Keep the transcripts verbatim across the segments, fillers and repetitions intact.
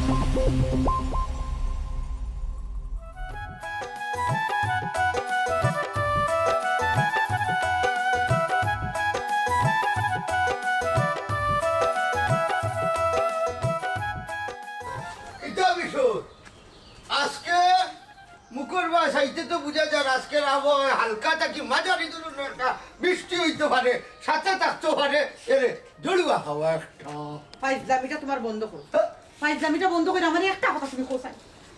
ইতা বিষয়। আজকে মুখর বাস আইতে তো বুঝা যার, আজকের আবহাওয়া হালকা থাকি মাঝারি ধরনের একটা বৃষ্টি অইতে পারে, সাথে থাকতে পারে এরে ঝড়ুয়া হাওয়া একটা। ফাইজলামিটা তোমার বন্ধ করো। হ্যাঁ? ফাইজলামিটা বন্ধ করে আমার একটা কথা তুমি কোথায়?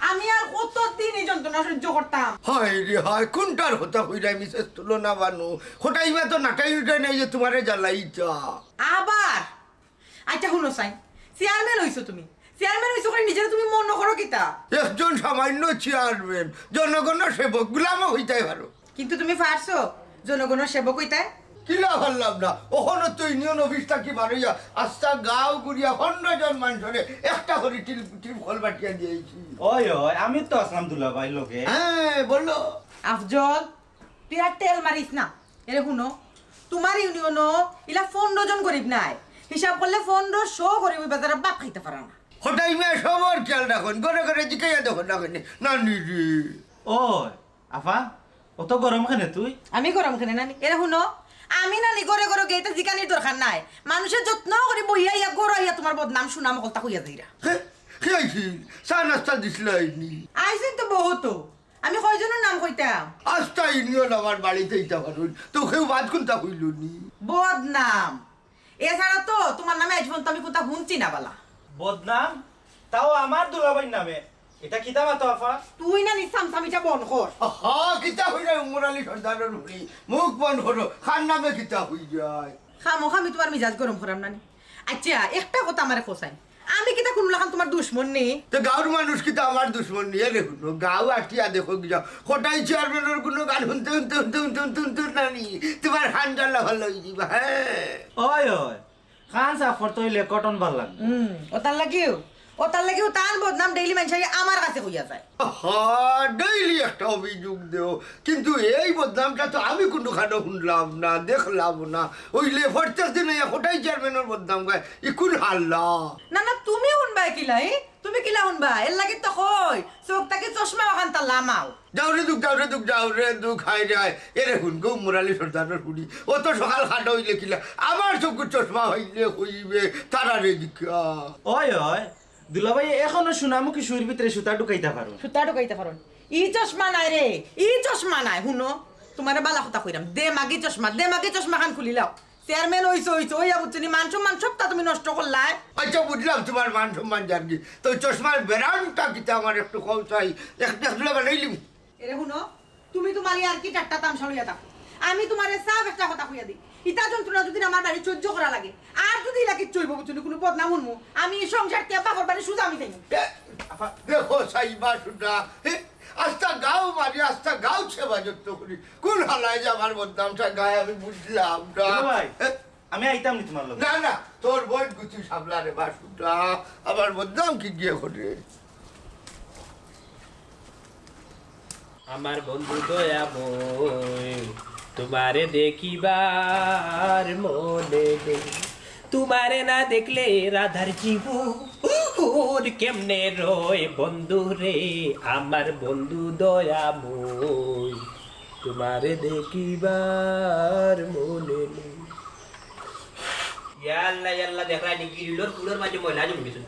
আমি আর কতদিন এই যন্ত্রণা সহ্য করতাম? হায় রে হায়, কোনটার কথা কইরায় মিসেস তুলনা বানু? কটাইমা তো নাটাই উঠাই নাই যে তোমারে জ্বালাইতা। আবার আচ্ছা, হুনো চাই, চেয়ারম্যান অইছো তুমি। চেয়ারম্যান অইছো করি নিজেরে তুমি মনো করো কিতা? একজন সামান্য চেয়ারম্যান, জনগণর সেবক, গুলামও অইতায় পারো। কিন্তু তুমি পারছো জনগণর সেবক অইতায়? কিলা পারলাম না? অখনো তো ইউনিয়ন অফিস থাকি বারইয়া আস্তা গাঁও ঘুরিয়া পনরো জন মানষরে একটা করি টিল, টিল কল বাটিয়া দিয়াইছি। ওই, ওই, আমি তো আছলাম দুলাভাইর লগে। হ্যাঁ, বলো। আফজল, তুই আর তেল মারিস না। এরে হুনো, তোমার ইউনিয়নো ইলা পনরো জন গরিব নাই। হিসাব করলে পনরোশো গরিব অই বাজারে ভাত খাইতা পারে না। কটাইমা সবর খেয়াল রাখইন, ঘরে ঘরে জিকাইয়া দেখো না কেনে, নানি রে। ওই, আফা, অত গরম কেনে তুই? আমি গরম কেনে নানি? এরে হুনো, আমি নানি ঘরে ঘরে গিয়া ইতা জিকানির দরকার নাই। মানষে যত্ন করি বইয়া ইয়া ঘরো আইয়া তোমার বদনাম সুনাম হকলতা কইয়া যাইরা। হে, কে আইছিল? চা নাস্তা দিছিলায়নি? আইছইন তো বহুত। আমি কয়জনর নাম কইতাম? আস্তা ইউনিয়ন আমার বাড়িত আইতা পারইন, তো কেউ বাদ কুনতা কইলো নি? বদনাম। এছাড়া তো তোমার নামে আইজ পর্যন্ত আমি কুনতা হুনছি না বালা। বদনাম? তাও আমার দুলাভাইর নামে? ইতা কিতা মাতো আফা? তুই নানি চামচামিটা বন্ধ কর। আহা, কিতা কইরায় উমর আলী সর্দারর ফুড়ি? মুখ বন্ধ করো, কার নামে কিতা কইরায়? খামোখা আমি তোমার মিজাজ গরম করাম নানি। আচ্ছা, একটা কথা আমারে কও চাই, আমি কিতা কুনু লাখান তোমার দুশমন নি? তো গাঁওর মানুষ কিতা আমার দুশমন নি? এরে হুনো, গাঁও আটিয়া দেখো গিয়া, কটাই চেয়ারম্যানর গুণগান হুনতে হুনতে হুনতে হুনতে হুনতে হুনতে নানি, তোমার হান্ডালা ভালা অই যিবা, হ্যাঁ। ওই, ওই, কান সাফ করতে অইলে কটন ভালা লাগে। হুম, ওটার লাগিও, ওটার লাগিও তান বদনাম ডেইলি মানষে আমার কাছে কইয়া যায়। হা, ডেইলি একটা অভিযোগ দেও, কিন্তু এই বদনামটা তো আমি কুনু খানো হুনলাম না, দেখলাম না। অইলে প্রত্যেক দিন এই কটাই চেয়ারম্যানর বদনাম গায়, ই কুন হাল্লা? না, না, তুমি হুনবায় কিলা, ই? তুমি কিলা হুনবা? এর লাগি তো কই, চোখ থাকি চশমা অখানতা লামাও। যাও রে দুখ, যাও রে দুখ, যাও রে দুখ, হায় রে হায়। এরে হুন গো, উমর আলী সর্দারর ফুড়ি, অত সকাল খাটো অইলে কিলা? আমার চকুর চশমা অইলে কইবে, তারারে দিকা। ওই, ওই, দুলাভাই এখনো সোনামুখী সুর ভিতরে সুতা ঢুকাইতা পারো। সুতা ঢুকাইতা পারো। ই চশমা নায় রে, ই চশমা নায়। হুনো, তোমারে বালা কথা কইরাম, দেমাগি চশমা, দেমাগি চশমা খান খুলিলাও। চেয়ারম্যান অইছো, অইছো, অইয়া বুঝছো নি, মান সম্মান সবটা তুমি নষ্ট করলায়। আচ্ছা, বুঝলাম তোমার মান সম্মান যারগি। তো চশমার ব্র্যান্ডটা কিতা আমার একটু কও চাই, এক দেখলে বানাইলিম। এরে হুনো, তুমি তোমার ইয়ার্কি ঠাট্টা তামশা লইয়া থাকো। আমি তোমারে সাফ একটা কথা কইয়া দেই, ইতা যন্ত্রণা যদি আমার বাড়ি সহ্য করা লাগে, আর যদি ইলা কিচ্ছু অইবো বুঝছো নি, কুনু বদনাম হুনমু, আমি ই সংসার ত্যাগ বাপর বাড়ি সুজা আমি যাইমু। এ, আফা, দেখো সাইবা সুটা, হে, আস্তা গাঁও মারি, আস্তা গাঁও সেবা যত্ন করি। কুন হালায় যে আমার বদনামটা গায় আমি বুঝলাম না। দুলাভাই, এ? আমি আইতাম নি তোমার লগে। না, না, তোর বইন গুছি সামলা রে বাসুটা, আমার বদনাম কি গিয়ে করে? আমার বন্ধু দয়াময়, তোমারে দেখিবার মনে নেই। তোমারে না দেখলে রাধার জীবন কেমনে রয় বন্ধু রে, আমার বন্ধু দয়াময়, তোমারে দেখিবার মনে নেই। ইয়াল্লা, ইয়াল্লা, দেখরায় নি, গ্রিলর ফুলর মাঝে ময়লা জমি গেছে।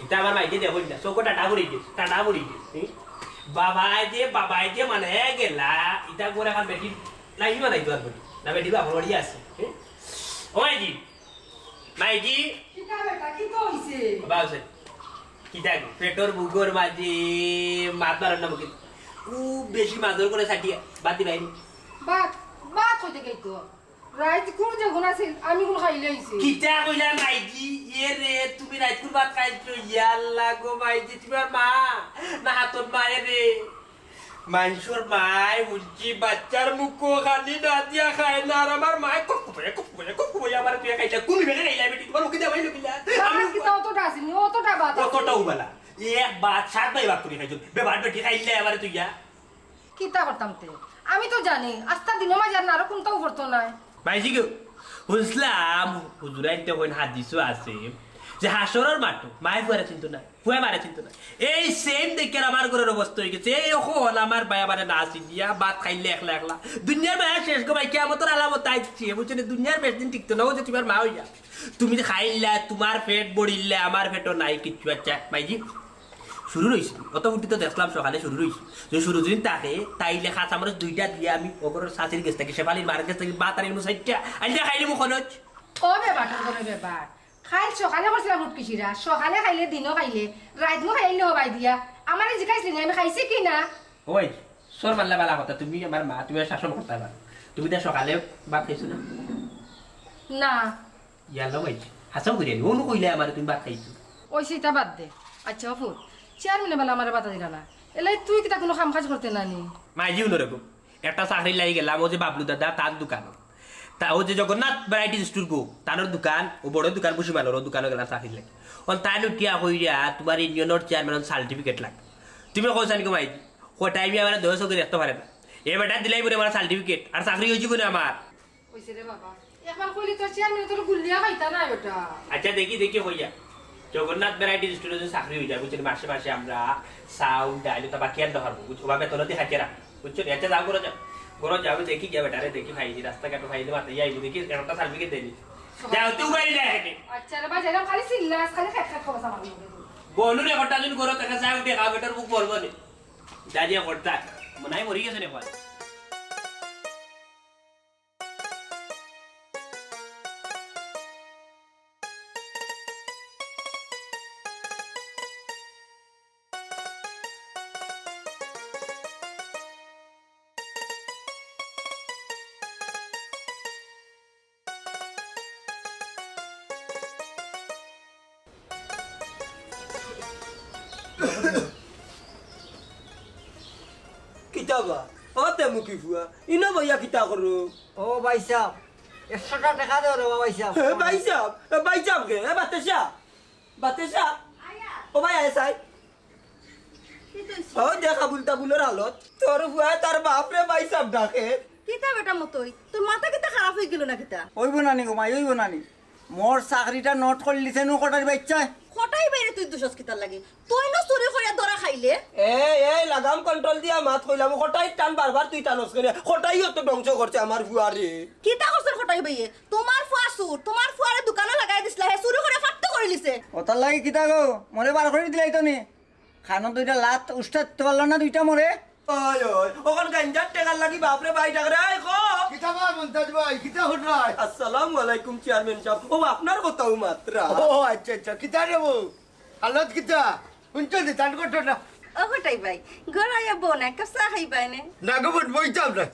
ইতা আমার মাইকে দেখো না, চোখো টাটা পড়ি গেছে, টাটা পড়ি গেছে। হুম? বাবায় যে, বাবায় যে মানে গেলা, ইতা করে খান বেটি, না, ই মানে ইতা বেটি, না বেটি বাপর বাড়ি আছে। হুম? ও মাইজি, মাইজি। কিতা বেটা, কিতা অইছে? বাবা আছে। কিতা গো, পেটর ভুকর মাঝে মাত মারার নাম কি? খুব বেশি মাদর করে সাটিয়া, বাতি বাইরে। বাত, বাত কইতে গেই তো। রাইত কুর যেগুন আছিল, আমি গুন খাইলে আইছি। কিতা কইলা মাইজি? এ রে, তুমি রাইত কুর ভাত খাইছো? ইয়াল্লা গো মাইজি, তোমার মা না হাতর মায়ে রে? মানষর মায় বুঝছি বাচ্চার মুখো খানি না দিয়া খায় না, আর আমার মায় কপ কপাইয়া, কপ কপাইয়া, কপ কপাইয়া আমার তুই খাইলা। কোন বেগে খাইলা বেটি? তোমার মুখে দেওয়াই লুকিলা। আমি আমার কিতা অতটা আছিল, অতটা ভাত আছিল। অতটা উবালা। এক ভাত সাত ভাই ভাগ করে খাইছো। বেবার বেটি খাইলে আমার তুইয়া। কিতা করতাম তে? আমি তো জানি, আস্তা দিনর মাঝে আর নারো কোনটাও করতো নায়। মাইজি গো, হুনছলাম, হুজুরাইন্তে কইন হাদিসও আছে, যে হাশরর মাঠো মায়ে ফুয়ারে চিনতো না, ফুয়ায় মারে চিনতো না। এই সেম দেখিয়ার আমার ঘরর অবস্থা অইগেছে। এই অখন আমার ভাই আমারে না চিনিয়া ভাত খাইলে একলা একলা। দুনিয়ার মায়া শেষ গো ভাই, কিয়ামতর আলামত আইছে, বুঝছো নি? দুনিয়ার বেশ দিন টিকতো না, অউ যে তুমার মা অইয়া। তুমি যে খাইলা, তুমার পেট ভরিলা, আমার পেটো নাই কিচ্ছু। আচ্ছা, ভাইজি, শুরু রইছে। অত ফুটি তো দেখলাম সকালে শুরু রইছে। যে শুরু যদি থাকে, তাইলে খাসা মরিচ দুইটা দিয়া আমি অগরর চাচির গেছ থাকি, শেফালির মার গেছ থাকি, ভাত আনিমু চাইরটা, আনিয়া খাইলিমু খরচ। ও বেবাটর ঘরর বেবাট। খাইল সকালে করছিলাম উটকি শিরা, সকালে খাইলে, দিনো খাইলে, রাইতমু খাইলে হবাই দিয়া। আমারে জিকাইছলি নি আমি খাইছি কি না? ওই, সর মারলে বালা কথা, তুমি আমার মা, তুমি আর শাসন করতে পারো। তুমি তো সকালে ভাত খাইছো না? না। ইয়াল্লা ভাই, হাছাউ করি আনি, অনু কইলে আমারে তুমি ভাত খাইছো। ওই সেটা বাদ দে। আচ্ছা অফুর, চেয়ারম্যানে বালা আমারে বাতা দিলা না, এলাই তুই কিতা কুনু কাম কাজ করতে না নি? মাইজি হুনো রে গো, একটা চাকরির লাগি গেলাম, অউ যে বাবলু দাদা তান দোকানো। তা অউ যে জগন্নাথ ভ্যারাইটি স্টোর গো, তানর দোকান, অউ বড় দোকান, ভুসিমালর, অউ দোকানো গেলাম চাকরির লাগি। অন তাইন উঠিয়া কইরা, তুমার ইউনিয়নর চেয়ারম্যানর সার্টিফিকেট লাগে। তুমি কও চাইন গো মাইজি, কটাই মি আমারে দয়া চউখে দেখতে পারে না। এ বেটা দিলাই বুলে আমার সার্টিফিকেট, আর চাকরি অইযিবো নে আমার। অইছে রে বাবা, একবার কইলে তোর চেয়ারম্যানে তোর গুল্লিয়া খাইতা না বেটা। আচ্ছা, দেখি, দেখি, কইয়া। জগন্নাথ ভ্যারাইটি স্টোরো যদি চাকরি অই যায়, বুঝছো নি, মাসে মাসে আমরা চাউল, ডাইল, অতা বাকি আনতে পারবো, বুঝছো? অভাবে তলতি খাইতে রাখ, বুঝছো নি? আচ্ছা, যাও, ঘরো যাও। ঘরো যাও, আমি দেখি গিয়া বেটারে, দেখি পাইনি, রাস্তাঘাটো পাইলে মাতে যাইবো, দেখি একটা সার্টিফিকেট দেনি। যাও, তুই বাইরে আয়। আচ্ছা রে ভাই, যেরকম খালি চিল্লাস, খালি খেট খেট খবর আমার লগে। বলু রে, কটা দিন ঘরো দেখা যায়, উঠে খাও, বেটার বুক বলবো নি। যা দিয়া করতা, মনে হয় মরি গেছে রে ভাই। কিতা বা? ও তে মুখি ফুয়া, ইনো বইয়া কিতা করো? ও ভাইসাব, একশোটা টেকা দেও রে বা ভাইসাব। এ ভাইসাব, এ ভাইসাব কে? এ বাতেশা, বাতেশা। ও ভাই, আয় চাই। ও দেখ আবুল তাবুলর হালত। তোর ফুয়ায় তার বাপরে ভাইসাব ডাকে। কিতা বেটা মতই? তোর মাথা কিতা খারাপ অই গেল না কিতা? অইবো না নি গো মাই, অইবো না নি। মোর চাকরিটা নট করিলিছে নু কটাইর বাইচ্চায়। কটাই বাইরে তুই দুষস কিতার লাগি? তুই নু চুরি করিয়া ধরা খাইলে। এ, এ, লাগাম কন্ট্রোল দিয়া মাত কইলাম, কটাইর টান বারবার তুই টানস কেনে? কটাই অত ধ্বংস করছে আমার ফুয়ারে। কিতা করছে কটাই বাইয়ে? তোমার ফুয়া চুর, তোমার ফুয়ারে দোকানো লাগাই দিছলা, হে চুরি করিয়া ফাত্তু করিলিছে। অতার লাগি কিতা গো? মোরে বার করি দিলাই তো নি। খানো দুইটা লাত উস্তাদ তো পারলো না দুইটা মোরে। ওই, ওই, ওখান গাঞ্জার টেকার লাগি বাপরে ভাই ডাকরে, আয় কো। কিতা বা মন্তাজ ভাই, কিতা হুনরায়? আসসালামু আলাইকুম চেয়ারম্যান সাব। ও, আপনার কথাও মাত্রা। ও, আচ্ছা, আচ্ছা, কিতা রে বউ? হালত কিতা? হুনছো নি, তান ঘটনা? ও কটাই ভাই, ঘর আইয়া বউ না, এক কাপ চা খাইবায় নে? না গো বোন, বইতাম না।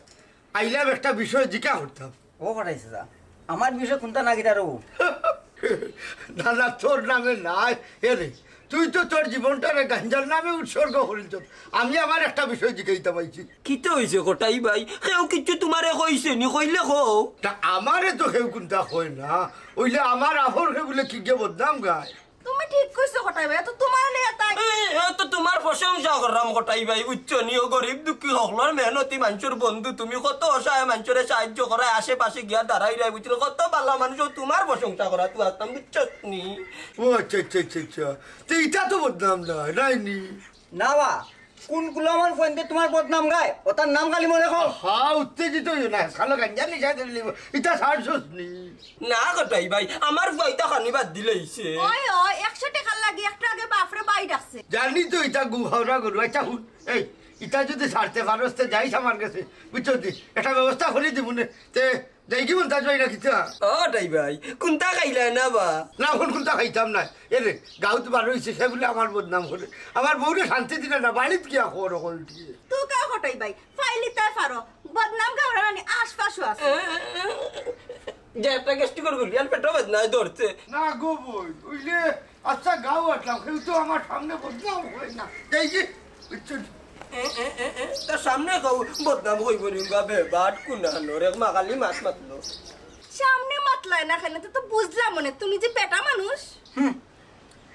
আইলাম একটা বিষয় জিকা করতাম। ও কটাই চাচা, আমার বিষয় কুনতা না কিতা রে বউ? না, না, তোর নামে নাই। এ রে, তুই তো তোর জীবনটারে গাঞ্জার নামে উৎসর্গ করিলছত। আমি আমার একটা বিষয় জিকাইতাম আইছি। কিতা অইছে কটাই ভাই? কেউ কিচ্ছু তুমারে কইছে নি? কইলে কও। তা আমারে তো কেউ কুনতা কয় না। অইলে আমার আফরকে বুলে কিগে বদনাম গায়। তুমি ঠিক কইছো কটাই ভাই, এত তুমার লইয়া তাই। এ, এ তো তুমার প্রশংসা করলাম কটাই ভাই, বুঝছো নি? ও গরিব দুঃখী হকলর মেহনতি মানষর বন্ধু, তুমি কত অসহায় মানষরে সাহায্য করায়, আশেপাশে গিয়া দাঁড়াইরায়, বুঝছো? কত ভালা মানুষ, ও তুমার প্রশংসা করা তুই আসতাম, বুঝছো নি? ও আচ্ছা, আচ্ছা, আচ্ছা, আচ্ছা। তো ইটা তো বদনাম না, নাই নি? না বা, কুন কুলামার ফুয়াইন্তে তুমার বদনাম গায়? ও তার নাম খালি মনে কও। হা, উত্তেজিত অইও না, খালো গাঞ্জা নিশা করি লিব। ইটা ছাড়ছস নি? না কটাই ভাই, আমার ফুয়া ইতা খানি বাদ দিলাইছে। ওই, ওই, একশো টেকার লাগি একটু আগে বাপরে ভাই ডাকছে। জানি তো ইতা গু হাওরা গরু। আচ্ছা, হুন, এই, ইতা যদি ছাড়তে পারস, তে যাইস আমার গেছে, বুঝছস নি? একটা ব্যবস্থা করি দিমু নে, তে যাই কি বলতা যাই না কিতা? ও কটাই ভাই, কুনতা খাইলায় না বা? না, অখন কুনতা খাইতাম না। এ রে, গাউত বার অইছে, সে বুলে আমার বদনাম করে। আমার বউরে শান্তি দিলে না, বাড়িত গিয়া খবর অকল দিয়ে। তুই কা কটাই ভাই, ফাইলি তাই পারো, বদনাম গাওরা নানি আশপাশও আছে। যে একটা গ্যাস্ট্রিকর গুলি, আর পেটও বেদনায় ধরছে। না গো বই, অইলে আচ্ছা গাউ আটলাম, কেউ তো আমার সামনে বদনাম হয় না। এই যে, বুঝছো নি? এ, এ, এ, এ, তার সামনে গাউ বদনাম হইব নি বা বেবাট কুনানোর, এক মাগালি মাত মাতলো। সামনে মাতলায় না কেনে, তো, তো বুঝলাম মনে, তুমি যে বেটা মানুষ। হুম।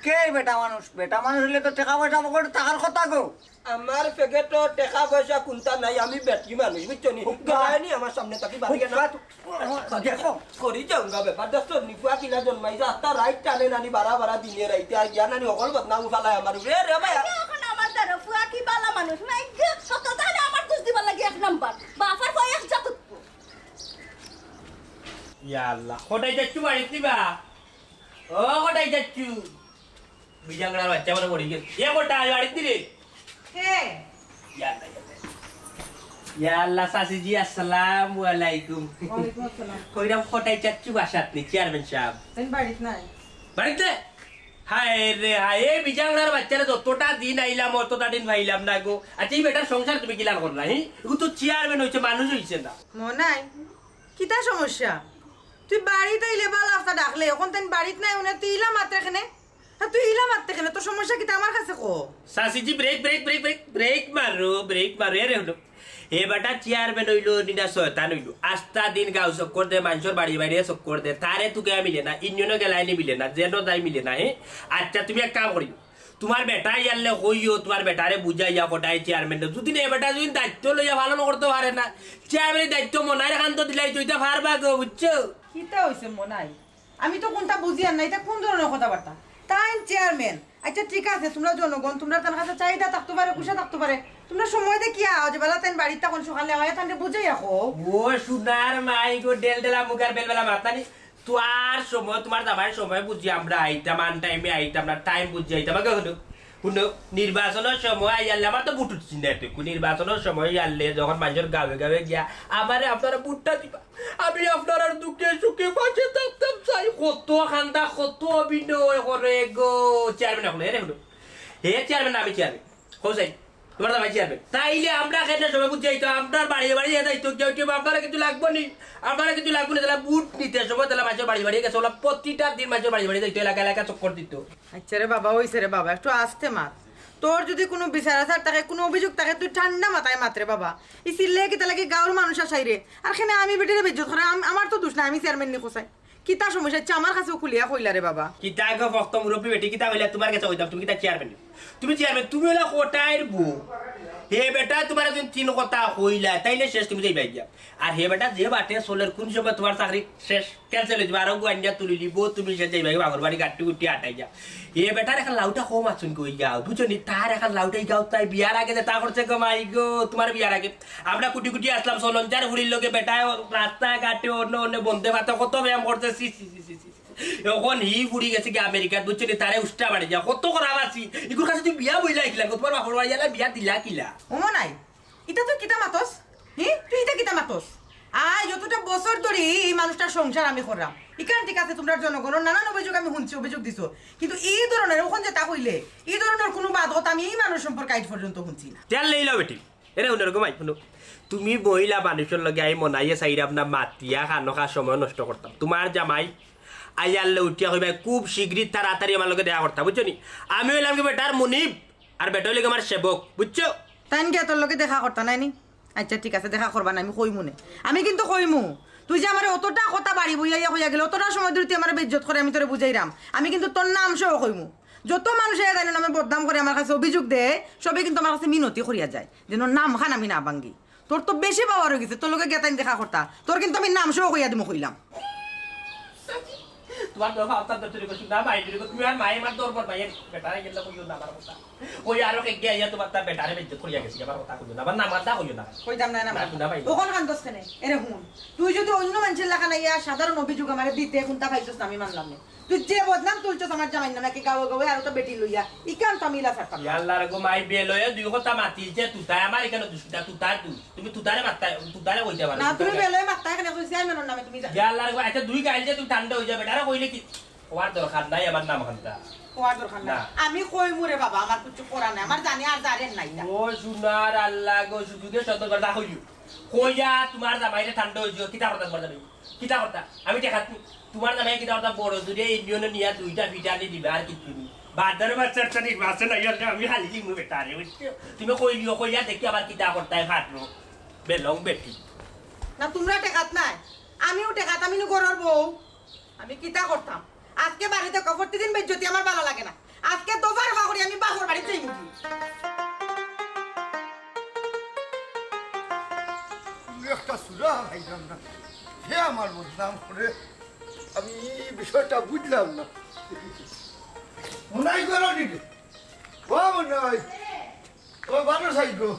কে বেটা মানুষ? বেটা মানুষ অইলে তো টেকা পয়সা পকেটো থাকার কথা গো। আমার পকেটো টেকা পয়সা কুন্তা নাই, আমি বেটি মানুষ, বুঝছো নি? হুক্কা। গলায় নি আমার সামনে থাকি বাড়ি না। হুক্কা, দেখো। করি যাউঙ্গা ব্যাপার, দেখছো নি? ফুয়া কিলা জন্মাইছে, আস্তা রাইত টানে নানি, বারা বারা দিনে রাইতে, আর গিয়া নানি হকল বদনাম ফালায় আমার উপরে। এ রে ভাই, আইগো, অখন আমার দ্বারা ফুয়া কি বালা মানুষ নাই গো। সত্য তাহলে আমার দোষ দিবার লাগি এক নাম্বার। বাপর বয়স যত ইয়া আল্লাহ, কটাই যাচ্ছু বাড়িত নিবা? ও কটাই যাচ্ছু? বিজাংরার বাচ্চা মানে মরি গেছে। এ কটাই বাড়িত নিরে? কে? ইয়া আল্লাহ, ইয়া আল্লাহ। ইয়া আল্লাহ, চাচিজি, আসসালামু আলাইকুম। ওয়ালাইকুম আসসালাম। কইরাম কটাই যাচ্ছু বাসাত নি, চেয়ারম্যান সাব? তাইন বাড়িত নাই। বাড়িত নাই? হায় রে হায়, এই বিজাংরার বাচ্চারে যতটা দিন আইলাম, অতটা দিন পাইলাম না গো। আচ্ছা, এই বেটার সংসার তুমি কিলান করলা, হি? এগু তো চেয়ারম্যান অইছে, মানুষ অইছে না। মনাই, কিতা সমস্যা? তুই বাড়িত আইলে বালা আস্তা ডাকলে, অখন তাইন বাড়িত নাই, উনি তুই ইলা মাতরে কেনে? আর তুই ইলা মাতরে কেনে? তোর সমস্যা কিতা আমার কাছে ক। চাচিজি, brake, brake, brake, brake, brake মারো, ব্রেক মারো। এরে হুনো, হে বেটা চেয়ারম্যান অইলো, নি না শয়তান অইলো। আস্তা দিন গাঁও চক্কর দে, মানষর বাড়ি বাড়ি চক্কর দে, তারে তুকে মিলে না, ইউনিয়নো গেলাইনি মিলে না, যেন যাই মিলে না, হে? আচ্ছা, তুমি এক কাম করিও, তুমার বেটা ইয়ারলে কইও, তুমার বেটারে বুঝাইয়া কটাই চেয়ারম্যান। যদি না, এ বেটা যদি দায়িত্ব লইয়া পালন করতে পারে না, চেয়ারম্যানের দায়িত্ব মনাইর কান্দো দিলাই তো ইতা পারবা গো, বুঝছো? কিতা অইছে মনাই? আমি তো কুন্তা বুঝিয়ার না, ইতা কুন ধরনর কথাবার্তা? তাইন চেয়ারম্যান। আচ্ছা, ঠিক আছে, তুমরা জনগণ, তুমরার তান কাছে চাহিদা থাকতো পারে, গুসা থাকতো পারে। তুমরা সময় দেখিয়া আও, যে বেলা তাইন বাড়িত থাকইন, সকালে আইয়া তানরে বুঝাইয়া কও। ও সোনার মাই গো, ডেলডেলা মুখার বেলবেলা মাতানি। তুমার সময়, তুমার জামাইর সময় বুঝি আমরা আইতাম, আন টাইমে আইতাম না, টাইম বুঝি আইতাম। আগে হুনো, হুনো, নির্বাচনর সময় আইয়ারলে আমার তো ভোট উঠছি না এটুকু। নির্বাচনর সময় আইয়ারলে যখন মানষর গাঁয়ে গাঁয়ে গিয়া আমারে আপনারা ভোটটা দিবা, আমি আপনারার দুঃখে সুখে পাশে থাকতাম চাই। কত কান্দা, কত অভিনয় করে গো। চেয়ারম্যান অখন, এরে হুনো, হে চেয়ারম্যান না, আমি চেয়ারম্যান। হোসেন, তুমার জামাই চেয়ারম্যান। তাইলে আমরা কেনে সময় বুঝি আইতাম, আপনার বাড়ি বাড়ি যাইতো, কেউ কেউ আপনারা কিছু লাগবো নি, আপনারা কিছু লাগবো নি, তাহলে ভোট নিতে সময় তাহলে মানষর বাড়ি বাড়ি গেছে, ওলা প্রতিটা দিন মানষর বাড়ি বাড়ি যাইতো, এলাকা এলাকা চক্কর দিত। আচ্ছা রে বাবা, অইছে রে বাবা, একটু আস্তে মাত। তোর যদি কুনু বিচার আচার থাকে, কুনু অভিযোগ থাকে, তুই ঠান্ডা মাথায় মাত রে বাবা। ই চিল্লে কিতা লাগি গাঁওর মানুষ আছাই রে? আর কেনে আমি বেটিরে বেইজ্জত করে? আম-, আমার তো দোষ নাই, আমি চেয়ারম্যান নি কছাই। কিতা সমস্যা অইছে? আমার কাছেও খুলিয়া কইলা রে বাবা। কিতা গো ফক্ত মুরব্বি বেটি, কিতা কইলা? তুমার গেছে কইতাম, তুমি কিতা চেয়ারম্যান? তুমি চেয়ারম্যান, তুমি অইলা কটাইর বউ। হে বেটা, তুমার একজন তিন কথা কইলা, তাইলে শেষ, তুমি যাইবায় গিয়া। আর হে বেটা যে বাটে চলের, কুন সময় তুমার চাকরি শেষ, cancel অইযিবো, আরো গুয়াইন্ডা তুলি নিবো, তুমি শেষ, যাইবায় গিয়া বাপর বাড়ি গাট্টু গুট্টি আটাই যা। হে বেটার এখন লাউটা কম আছুন কই গাঁও, বুঝছো নি? তার এখন লাউটা ই গাঁও তাই বিয়ার আগে যেতা করছে গো মাই গো, তুমার বিয়ার আগে। আমরা কুটি কুটি আছলাম, চলন যার ফুড়ির লগে বেটায় রাস্তাঘাটে অন্য অন্য বন্দে ভাতে কত ব্যায়াম করছে, ছি, ছি, ছি, ছি, ছি। অখন হি ফুড়ি গেছে গি আমেরিকাত, বুঝছো নি? তারে উষ্টা বাড়ি যা, কত করা বাসি। ইগুর কাছে তুমি বিয়া বইলা আইলা, তুমার বাপর বাড়ি আলা বিয়া দিলা কিলা? ও মনাই, ইতা তুই কিতা মাতস? হি? তুই ইতা কিতা মাতস? আই যতটা বছর ধরি ই মানুষটার সংসার আমি কররাম। ইখান ঠিক আছে, তুমরার জনগণর নানান অভিযোগ আমি হুনছি, অভিযোগ দিছো। কিন্তু ই ধরনর, অখন যেতা কইলে, ই ধরনর কুনু বাদ কথা আমি ই মানুষ সম্পর্কে আইজ পর্যন্ত হুনছি না। তেল লইলাও বেটি। এরে হুনো রে গো মাই, হুনো। তুমি মহিলা মানুষর লগে আই মনাইয়ে চাইরাম না মাতিয়া খানোখা সময় নষ্ট করতাম। তুমার জামাই আইয়ারলে উঠিয়া কইবায়, "খুব শীঘ্রই তাড়াতাড়ি আমার লগে দেখা করতা", বুঝছো নি? আমি অইলাম গি বেটার মুনিব, আর বেটা অইলো গি আমার সেবক, বুঝছো? তাইন গিয়া তোর লগে দেখা করতা নায় নি? আচ্ছা, ঠিক আছে, দেখা করবা না, আমি কইমু নে। আমি কিন্তু কইমু, তুই যে আমারে অতটা কথা বাড়ি বইয়া কইয়া গেলে, অতটা সময় ধরি তুই আমারে বেইজ্জত করে, আমি তোরে বুঝাইরাম। আমি কিন্তু তোর নাম সহ কইমু। যত মানুষে তাইন নামে বদনাম করে, আমার কাছে অভিযোগ দেয়, সবে কিন্তু আমার কাছে মিনতি করিয়া যায়, যেন নামখান আমি না ভাঙ্গি। তোর তো বেশি power অই গেছে, তোর লগে গিয়া তাইন দেখা করতা, তোর কিন্তু আমি নাম সহ কইয়া দিমু কইলাম। তুমার দরকার আপনার দপ্তরে কিছু না, ভাই, তুমি আর মাই আমার দরবার ভাই, বেটারে গেলে কইও না আমার কথা। ওই আরো কে গিয়া ইয়া তুমার তার বেটারে বেইজ্জত করিয়া গেছি, আমার কথা কইও না, আমার নাম আদা কইও না। কইতাম না, না, না, না, ভাই। অখন কান্দস কেনে? এরে হুন, তুই যদি অন্য মানষর লাখান আইয়া সাধারণ অভিযোগ আমারে দিতে, কুন্তা পাইছস না, আমি মানলাম না। তুই যে বদনাম তুলছস আমার জামাইর নামে, কি গাঁওয়ে গাঁওয়ে আরো তো বেটি লইয়া, ইখান তো আমি ইলা ছাড়তাম না। ইয়াল্লা রে গো মাই, বেলয়ে দুই কথা মাতিছে, তুতায় আমার ইখান দুষ কিতা, তুতার দুষ। তুমি তুতারে মাততায়, তুতারে কইতে পারো। না, তুমি বেলয়ে মাততায় কেনে, কইছি আমি মনর নামে, তুমি যা। ইয়াল্লা রে গো, আচ্ছা, দুই গাইল যে তুমি ঠান্ডা অই যাও, বেটারে কইলে কি? কওয়ার দরকার নাই আমার নাম খান্তা। কওয়ার দরকার নাই। না। আমি কইমু রে বাবা, আমার কিচ্ছু করার নাই, আমার জানি আর জারের নাই না। ও সোনার আল্লাহ গো, সুযোগে সতর্ক না কইও। কইয়া তুমার জামাইরে ঠান্ডা অই যাও, কিতা করতা তুমার জামাই? কিতা করতা? আমি টেকাত নি। তুমার জামাই কিতা করতা? বড় জুরে ইউনিয়নে নিয়া দুইটা ফিটা আনি দিবা, আর কিচ্ছু নি। বাদর মাছ চার চারি মাছে নাই, আর আমি হালি দিমু বেটারে, বুঝছো? তুমি কইলিও, কইয়া দেখি আবার কিতা করতায় ফাটলো। বেলং বেটি। না, তুমরা টেকাত নাই, আমিও টেকাত, আমি নু ঘরর বউ। আমি কিতা করতাম? আজকে বাড়িত কও, প্রতিদিন বেইজ্জতি আমার ভালা লাগে না। আজকে দফা রফা করি আমি বাপর বাড়িত যাইমু কি? একটা সুরা পাইলাম না, হে আমার বদনাম করে। আমি এই বিষয়টা বুঝলাম না। মনাই করো নি রে? ও মনাই, ও ভালো সাইকো।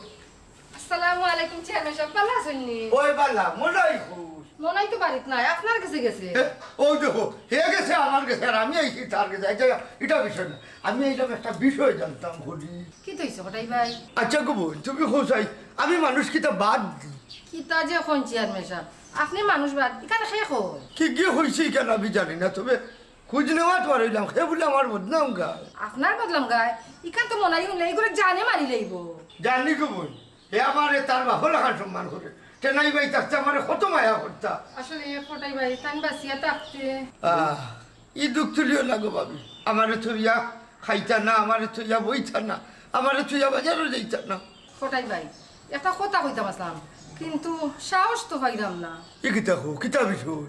আসসালামু আলাইকুম চেয়ারম্যান সাব, ভালা আছইন নি? ওই বালা, মনাই কই? মনাই তো বাড়িত নাই, আপনার গেছে গেছে। এ, ওই দেখো, হে গেছে আমার গেছে, আর আমি আইছি তার গেছে। আচ্ছা, এটা বিষয় না, আমি এইরকম একটা বিষয় জানতাম করি। কিতা অইছে কটাই ভাই? আচ্ছা গো বইন, তুমি কও চাই, আমি মানুষ কিতা বাদ দি? কিতা যে কইন চেয়ারম্যান সাব, আপনে মানুষ বাদ, ইখান কে কয়? কি কি কইছে ইখান আমি জানি না, তবে খুঁজ নেওয়াত পারলাম, হে বুলে আমার বদনাম গায়। আপনার বদনাম গায়? ইখান তো মনাই হুনলে ইগুরে জানে মারি লাইবো। জানি গো বইন, হে আমারে তার বাপর লাখান সম্মান করে। টেনাই ভাই থাকতে আমারে কত মায়া করতা। আসলে এ কটাই ভাই, তান বাঁচিয়া থাকতে। আহ, ই দুখ তুলিও না গো ভাবি। আমারে থইয়া খাইতা না, আমারে থইয়া বইতা না, আমারে থইয়া বাজারও যাইতা না। কটাই ভাই, একটা কথা কইতাম আসলাম, কিন্তু সাহস তো পাইলাম না। ই কিতা কও, কিতা বিষয়?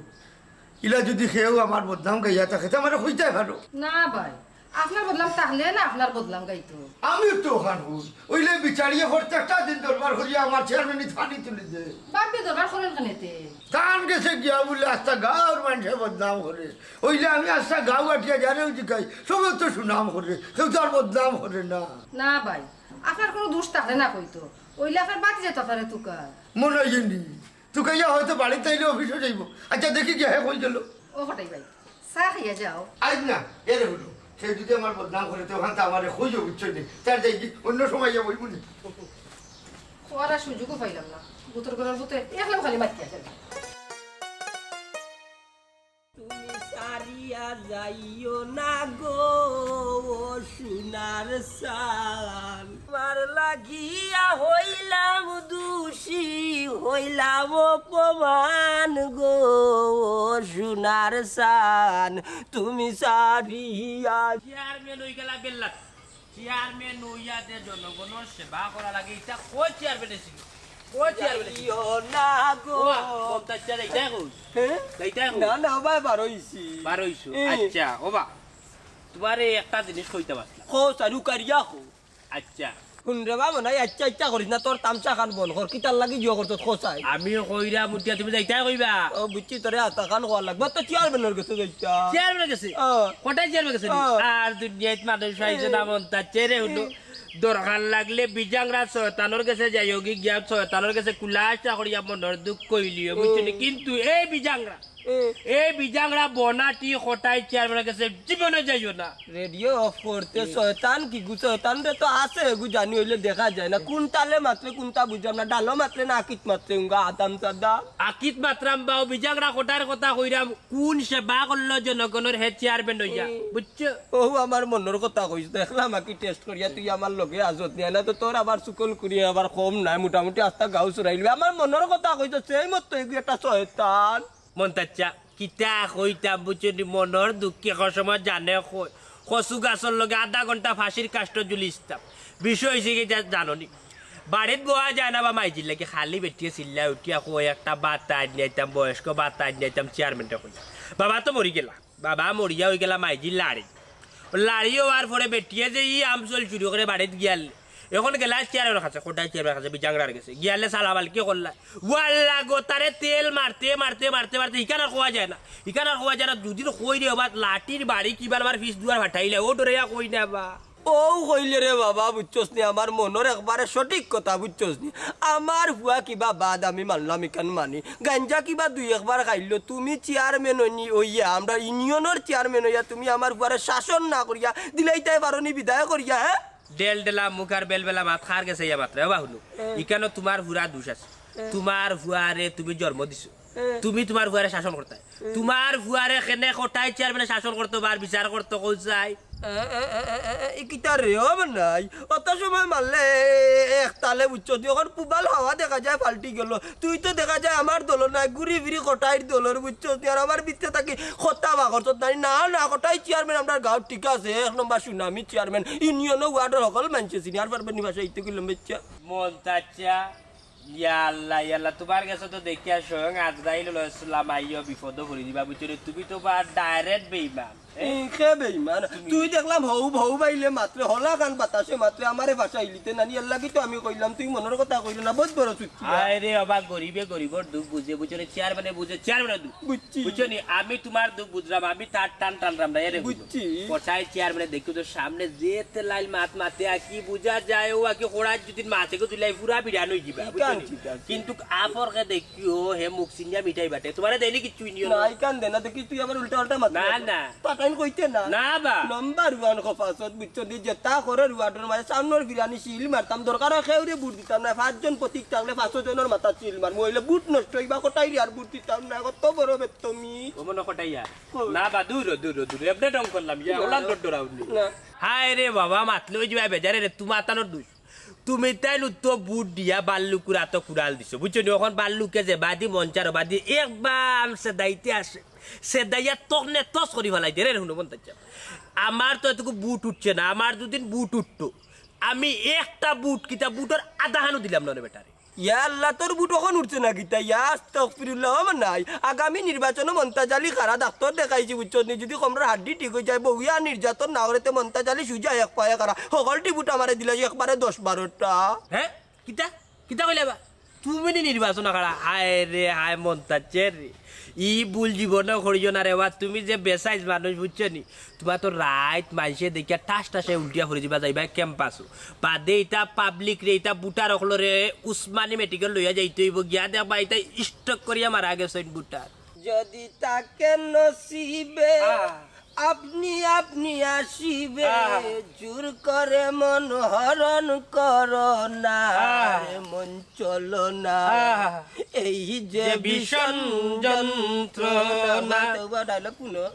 ইলা যদি কেউ আমার বদনাম গাইয়া থাকে, তে আমারে কইতায় পারো। না ভাই, আপনার বদনাম থাকলে না আপনার বদনাম গাইতো। আমি তো অখান কই, অইলে বিচারিয়ে প্রত্যেকটা দিন দরবার করিয়া আমার চেয়ারম্যানিত পানি তুলি দে। বাপে দরবার করেন কেনেতে? তান গেছে গিয়া বুলে আস্তা গাঁওর মানষে বদনাম করে। অইলে আমি আস্তা গাঁও আটিয়া যারেউ জিকাই, সবে তো সুনাম করে, কেউ তো আর বদনাম করে না। না ভাই, আপনার কুনু দুষ থাকলে না কইতো, অইলে আপনার বাতিজায় তো আপনারে তুকায়। মনে অয় নি, তুকাইয়া হয়তো বাড়িত আইলে অফিসো যাইবো। আচ্ছা, দেখি গিয়া হে কই গেল। ও কটাই ভাই, চা খাইয়া যাও। আইজ না, এরে হুনো, সে যদি আমার বদনাম করে, তে অখান তো আমারে কইও, বুঝছো নি? তার যাই কি, অন্য সময় ইয়া বইবো নি। কওয়ার আর সুযোগও পাইলাম না। গুতর ঘরর গুতে একলাউ খালি মাতিয়া খেলে। তুমি সারিয়া যাইও না গো, ও সোনার চান। তোমার লাগিয়া হইলাম দোষী, হইলাম অপমান গো, ও সোনার চান। তুমি সারিয়া চেয়ারম্যান অই গেলা বেল্লাত। চেয়ারম্যান অইয়া যে জনগণর সেবা করা লাগে, ইটা কই চেয়ারম্যানে শিখে? কই চেয়ারম্যানে শিখে? ইয়ো না গো। ওবা, কম তার চেয়ার এইটাই কই? হ্যাঁ? এইটাই কই? না, না, ভাই, বার অইছি। বার অইছো? এ। আচ্ছা, ওবা, তুমারে একটা জিনিস কইতাম আসলাম। কও, চালু করিয়া কও। আচ্ছা। হুন রে বাবা, নাই, আচ্ছা, আচ্ছা করিস না, তোর তামশা খান বন্ধ কর, কিতার লাগি জিও করতো, কও চাই। আমি কইরাম উঠিয়া তুমি যাইতায় কইবা। ও, বুঝছি, তোরে আতা খান কওয়া লাগবো, তো চেয়ারম্যানর গেছে যাইতা। চেয়ারম্যানর গেছে? ও। কটাই চেয়ারম্যানর গেছে নি? ও। আর দুনিয়াত মানুষ পাইছে না, মন তার চেয়ারে হলো। এ। দরকার লাগলে বিজাংরা শয়তানর গেছে যাইও গি, গিয়া শয়তানর গেছে কুলাশা করিয়া মনর দুখ কইলিও, বুঝছো নি? এ। কিন্তু এই বিজাংরা এ। এই বিজাংরা বনাটি কটাই চেয়ারম্যানর গেছে জীবনে যাইও না। রেডিও অফ করতে এ। শয়তান কি গু, শয়তান রে তো আছে গু, জানি অইলে দেখা যায় না। কুন তালে মাতরে কুনতা বুঝলাম না, ডালো মাতরে না আকিত মাতরে উঙ্গা আদাম সাদা। আকিত মাতরাম বাও বিজাংরা কটার কথা কইরাম, কুন সেবা করলো জনগণর হে চেয়ারম্যান অইয়া, এ। বুঝছো? ও আমার মনর কথা কইস, দেখলাম আকি টেস্ট করিয়া তুই আমার লগে আজত নিয়া না তো তোর আবার চুকল করিয়া আবার কম নাই, মোটামুটি আস্তা গাঁও চুরাইলি। আমার মনর কথা কইস, সেই মতো এগু একটা শয়তান। মন্তাচ্চা, কিতা কইতাম বুঝছো নি, মনর দুঃখে কসময় জানে কই। কচু গাছর লগে আধা ঘন্টা ফাঁসির কাষ্ঠ ঝুলিছতাম। বিষয় অইছে কিতা জানো নি? বাড়িত বওয়া যায় না বা মাইজির লাগি খালি বেটিয়ে চিল্লায় উঠিয়া কয়, "একটা ভাতা আনিয়া দিতাম, বয়স্ক ভাতা আনিয়া দিতাম চেয়ারম্যানরে কইয়া।" বাবা তো মরি গেলা, বাবা মরিয়া অই গেলা মাইজির লাড়ি। লাড়ি অওয়ার পরে বেটিয়ে যে ই আমচল চুরি করে বাড়িত গিয়ালে, এখন গেলা চেয়ারম্যানর কাছে, কটাই চেয়ারম্যানর কাছে, বিজাংরার গেছে। গিয়ালে সালাম আলকি করলা। ওয়াল্লা গো, তারে তেল মারতে, মারতে, মারতে, মারতে, ইখান আর কওয়া যায় না। ইখান আর কওয়া যায় না। দুদিন কই রে বাবা, লাঠির বাড়ি কিবা আমার ফিস দুয়ার ফাটাইলা, ও ডরে কই না বা। ও কইলে রে বাবা, বুঝছস নি, আমার মনর একবারে সঠিক কথা, বুঝছস নি? আমার ফুয়া কিবা বাদ আমি মানলাম, ইখান মানি। গাঞ্জা কিবা দুই একবার খাইলো, তুমি চেয়ারম্যান অইনি, অইয়া, আমরা ইউনিয়নর চেয়ারম্যান অইয়া, তুমি আমার ফুয়ারে শাসন না করিয়া, দিলাইতায় পারো নি বিদায় করিয়া, হ্যাঁ? ডেল ডেলা মুখ আর বেলবেলা মাত কার গেছে ইয়া মাতরে, ওবা হুনো। এ। ইখানো তুমার ফুয়ার দুষ আছে। এ। তুমার ফুয়ারে তুমি জন্ম দিছো। এ। তুমি তুমার ফুয়ারে শাসন করতায়। এ। তুমার ফুয়ারে কেনে কটাই চেয়ারম্যানে শাসন করতো বা বিচার করতো কও চাই? এ, এ, এ, এ, এ, এ, কিতা রে, ও নাই। অত সময় মারলে এ, এ, এ, এক তালে বুঝছো, তুই এখন পুবাল হাওয়া দেখা যায় পাল্টি গেল। তুই তো দেখা যায় আমার দল নাই, ঘুরি ফিরি কটাইর দলর, বুঝছো? তুই আর আমার ভিতরে থাকি কথা বা করছত নাই। না, না, কটাই চেয়ারম্যান আমরার গাঁওর ঠিক আছে, এক নম্বর সুনামি চেয়ারম্যান, ইউনিয়নও ওয়ার্ডর হকল মানষে চিনি, আর পারবে নি ভাষা ইতে কইলাম, বুঝছো? মন্তাচ্চা, ইয়া আল্লাহ, ইয়া আল্লাহ, তুমার গেছে তো দেখিয়া স্বয়ং আজরাইল আলাইহিস সালাম আইয়া বিপদো পড়ি দিবা, বুঝছো রে? তুমি তো বা direct বেঈমান। ই, কে বেইমান? তুই দেখলাম হউ হউ বাইলে মাত্রে, হলা কান বাতাসে মাত্রে আমারে ভাষাইলিতে নানি, এর লাগি তো আমি কইলাম তুই মনর কথা কইরে না, বহুত বড় চুতিয়া। আয় রে বাবা, গরিবে গরিবর দুখ বুঝে, বুঝছো নি? চেয়ারম্যানে বুঝে, চেয়ারম্যানের দুখ। বুঝছি। বুঝছো নি? আমি তুমার দুখ বুঝলাম, আমি তার টান টানলাম না, এরে বুঝো। বুঝছি। কষাই চেয়ারম্যানে দেখো তো সামনে যে তেলাইল মাত মাতে আর কি বুঝা যায়, ও আর কি খোড়ার যদি মাছে গো তুলাই পুরা বিরান হই দিবা, বুঝছো নি? ঠিক আছে। কিন্তু আপরকে দেখিও, হে মুখ সিনিয়া মিঠাই বাটে, তুমারে দেয়নি কিচ্ছু ইনিও না, না। ইকান দে না, দেখি তুই আবার উল্টা পাল্টা মাত না, মাতে। না। পাঠাইন কইতে না। না বা। নাম্বার ওয়ান খফাসত, বুঝছো নি? যেতা করে রুয়াডর মাঝে সামনের বিরানি সিল মারতাম, দরকার হয় কেউরে ভোট দিতাম না। পাঁচজন প্রতীক থাকলে পাঁচশো জনের মাথা সিল মার। মহিলা ভোট নষ্ট হইবা, কটাই আর ভোট দিতাম না। কত বড় বেত্তমি। ও মনে কটাইয়া? কই? না বা, দূর, দূর, দূর। এমনে ঢং করলাম, ইয়া, না। ওলান ডর ডরাউনি। না। হায় রে বাবা, মাতলে ওই যে বেজারে রে, তুমার তানোর দুষ। তুমি তাইন উত্তর ভোট দিয়া বাল্লুকুর আতো কুড়াল দিছো, বুঝছো নি? অখন বাল্লুকে যে বাদি মঞ্চার বাদি একবার সেদাইতে আসে, সেদাইয়া তকনে তস করি ফালাই দে রে, হুনো মন তাইচ্ছা। আমার তো এতটুকু ভোট উঠছে না, আমার দুদিন ভোট উঠতো, আমি একটা ভোট, কিতা ভোটর আধা হানও দিলাম না রে বেটারে। ইয়া আল্লাহ, তোর ভোট অখন উঠছে না কিতা? ইয়া আস্তাগফিরুল্লাহ, ও মনাই। আগামী নির্বাচনো মন্তাজ আলী খাড়া, ডাক্তর দেখাইছি, বুঝছো নি? যদি কমরর হাড্ডি ঠিক হয়ে যায়, বউয়া নির্যাতন না করে, তে মন্তাজ আলী সুজা এক পায়ে খাড়া। হকলটি ভোট আমারে দিলা, একবারে দশ বারোটা। হ্যাঁ? কিতা? কিতা কইলা বা? তুমি নি নির্বাচন খাড়া? হায় রে, হায় মন্তাজ রে। ই ভুল জীবনে করিও না রে বা, তুমি যে বেসাইজ মানুষ, বুঝছো নি? তুমার তো রাইত মাইনষে দেখিয়া ঠাস ঠাসে উল্টিয়া পড়ি যিবা, যাইবা ক্যাম্পাসো। বাদে ইতা পাবলিক রে, ইতা ভোটার অকলরে উসমানী মেডিকেল লইয়া যাইতে হইব, গিয়া দেখবা ইতা স্ট্রোক করিয়া মারা গেছইন ভোটার। যদি থাকে নসিবে, আহ। আপনি আপনি আসিবে, আহ। জোর করে মন হরণ করো না, আহ। মন চলো না, আহ। এই যে যে ভীষণ ভীষণ যন্ত্রণা। যন্ত্রণা। তবুও ডায়লগ শুনো।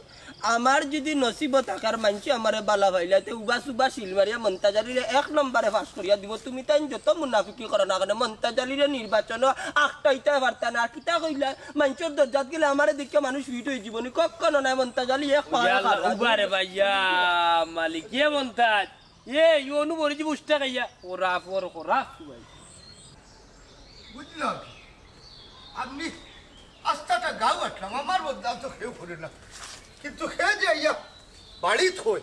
আমার যদি নসিবো থাকার মানষে আমারে বালা পাইলা, তে উবা সুবা সিল মারিয়া মন্তাজ আলীরে এক নম্বরে পাস করিয়া দিব। তুমি তাইন যত মুনাফিকি করো না কেনে, মন্তাজ আলীরে নির্বাচনো আখটাইতা পারতা না। আর কিতা কইলা, মানষর দরজাত গেলে আমারে দেখিয়া মানুষ ফিট হয়ে জীবনী কখনো নাই। মন্তাজ আলী এক পায়ে ইয়া আল্লাহ, খাড়া। উবা রে ভাইয়া, মালিক, এ মন্তাজ, এ, ই অনু মরি জীব উষ্টা খাইয়া, ওরা পর করা, ভাই। বুঝলাম। আমি আস্তাটা গাঁও আটলাম, আমার বদনাম তো কেউ করে না, কিন্তু হে যে আইয়া বাড়িত কয়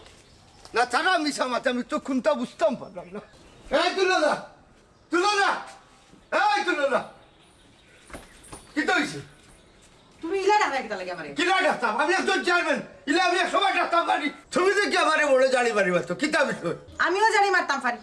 না, তারা মিছা মাতে, আমি তো কোনটা বুঝতাম পারলাম না। এই তুলো না, তুলো না, এই তুলো না, কিতা হইছে? তুমি ইলা ডাকরা কিতা লাগি আমারে? কিলা ডাকতাম? আমি একজন চেয়ারম্যান, ইলা আমি এক সময় ডাকতাম পারি। তুমি যে কি আমারে বড় জানি পারিবা তো, কিতা বিষয়? আমিও জানি মারতাম পারি,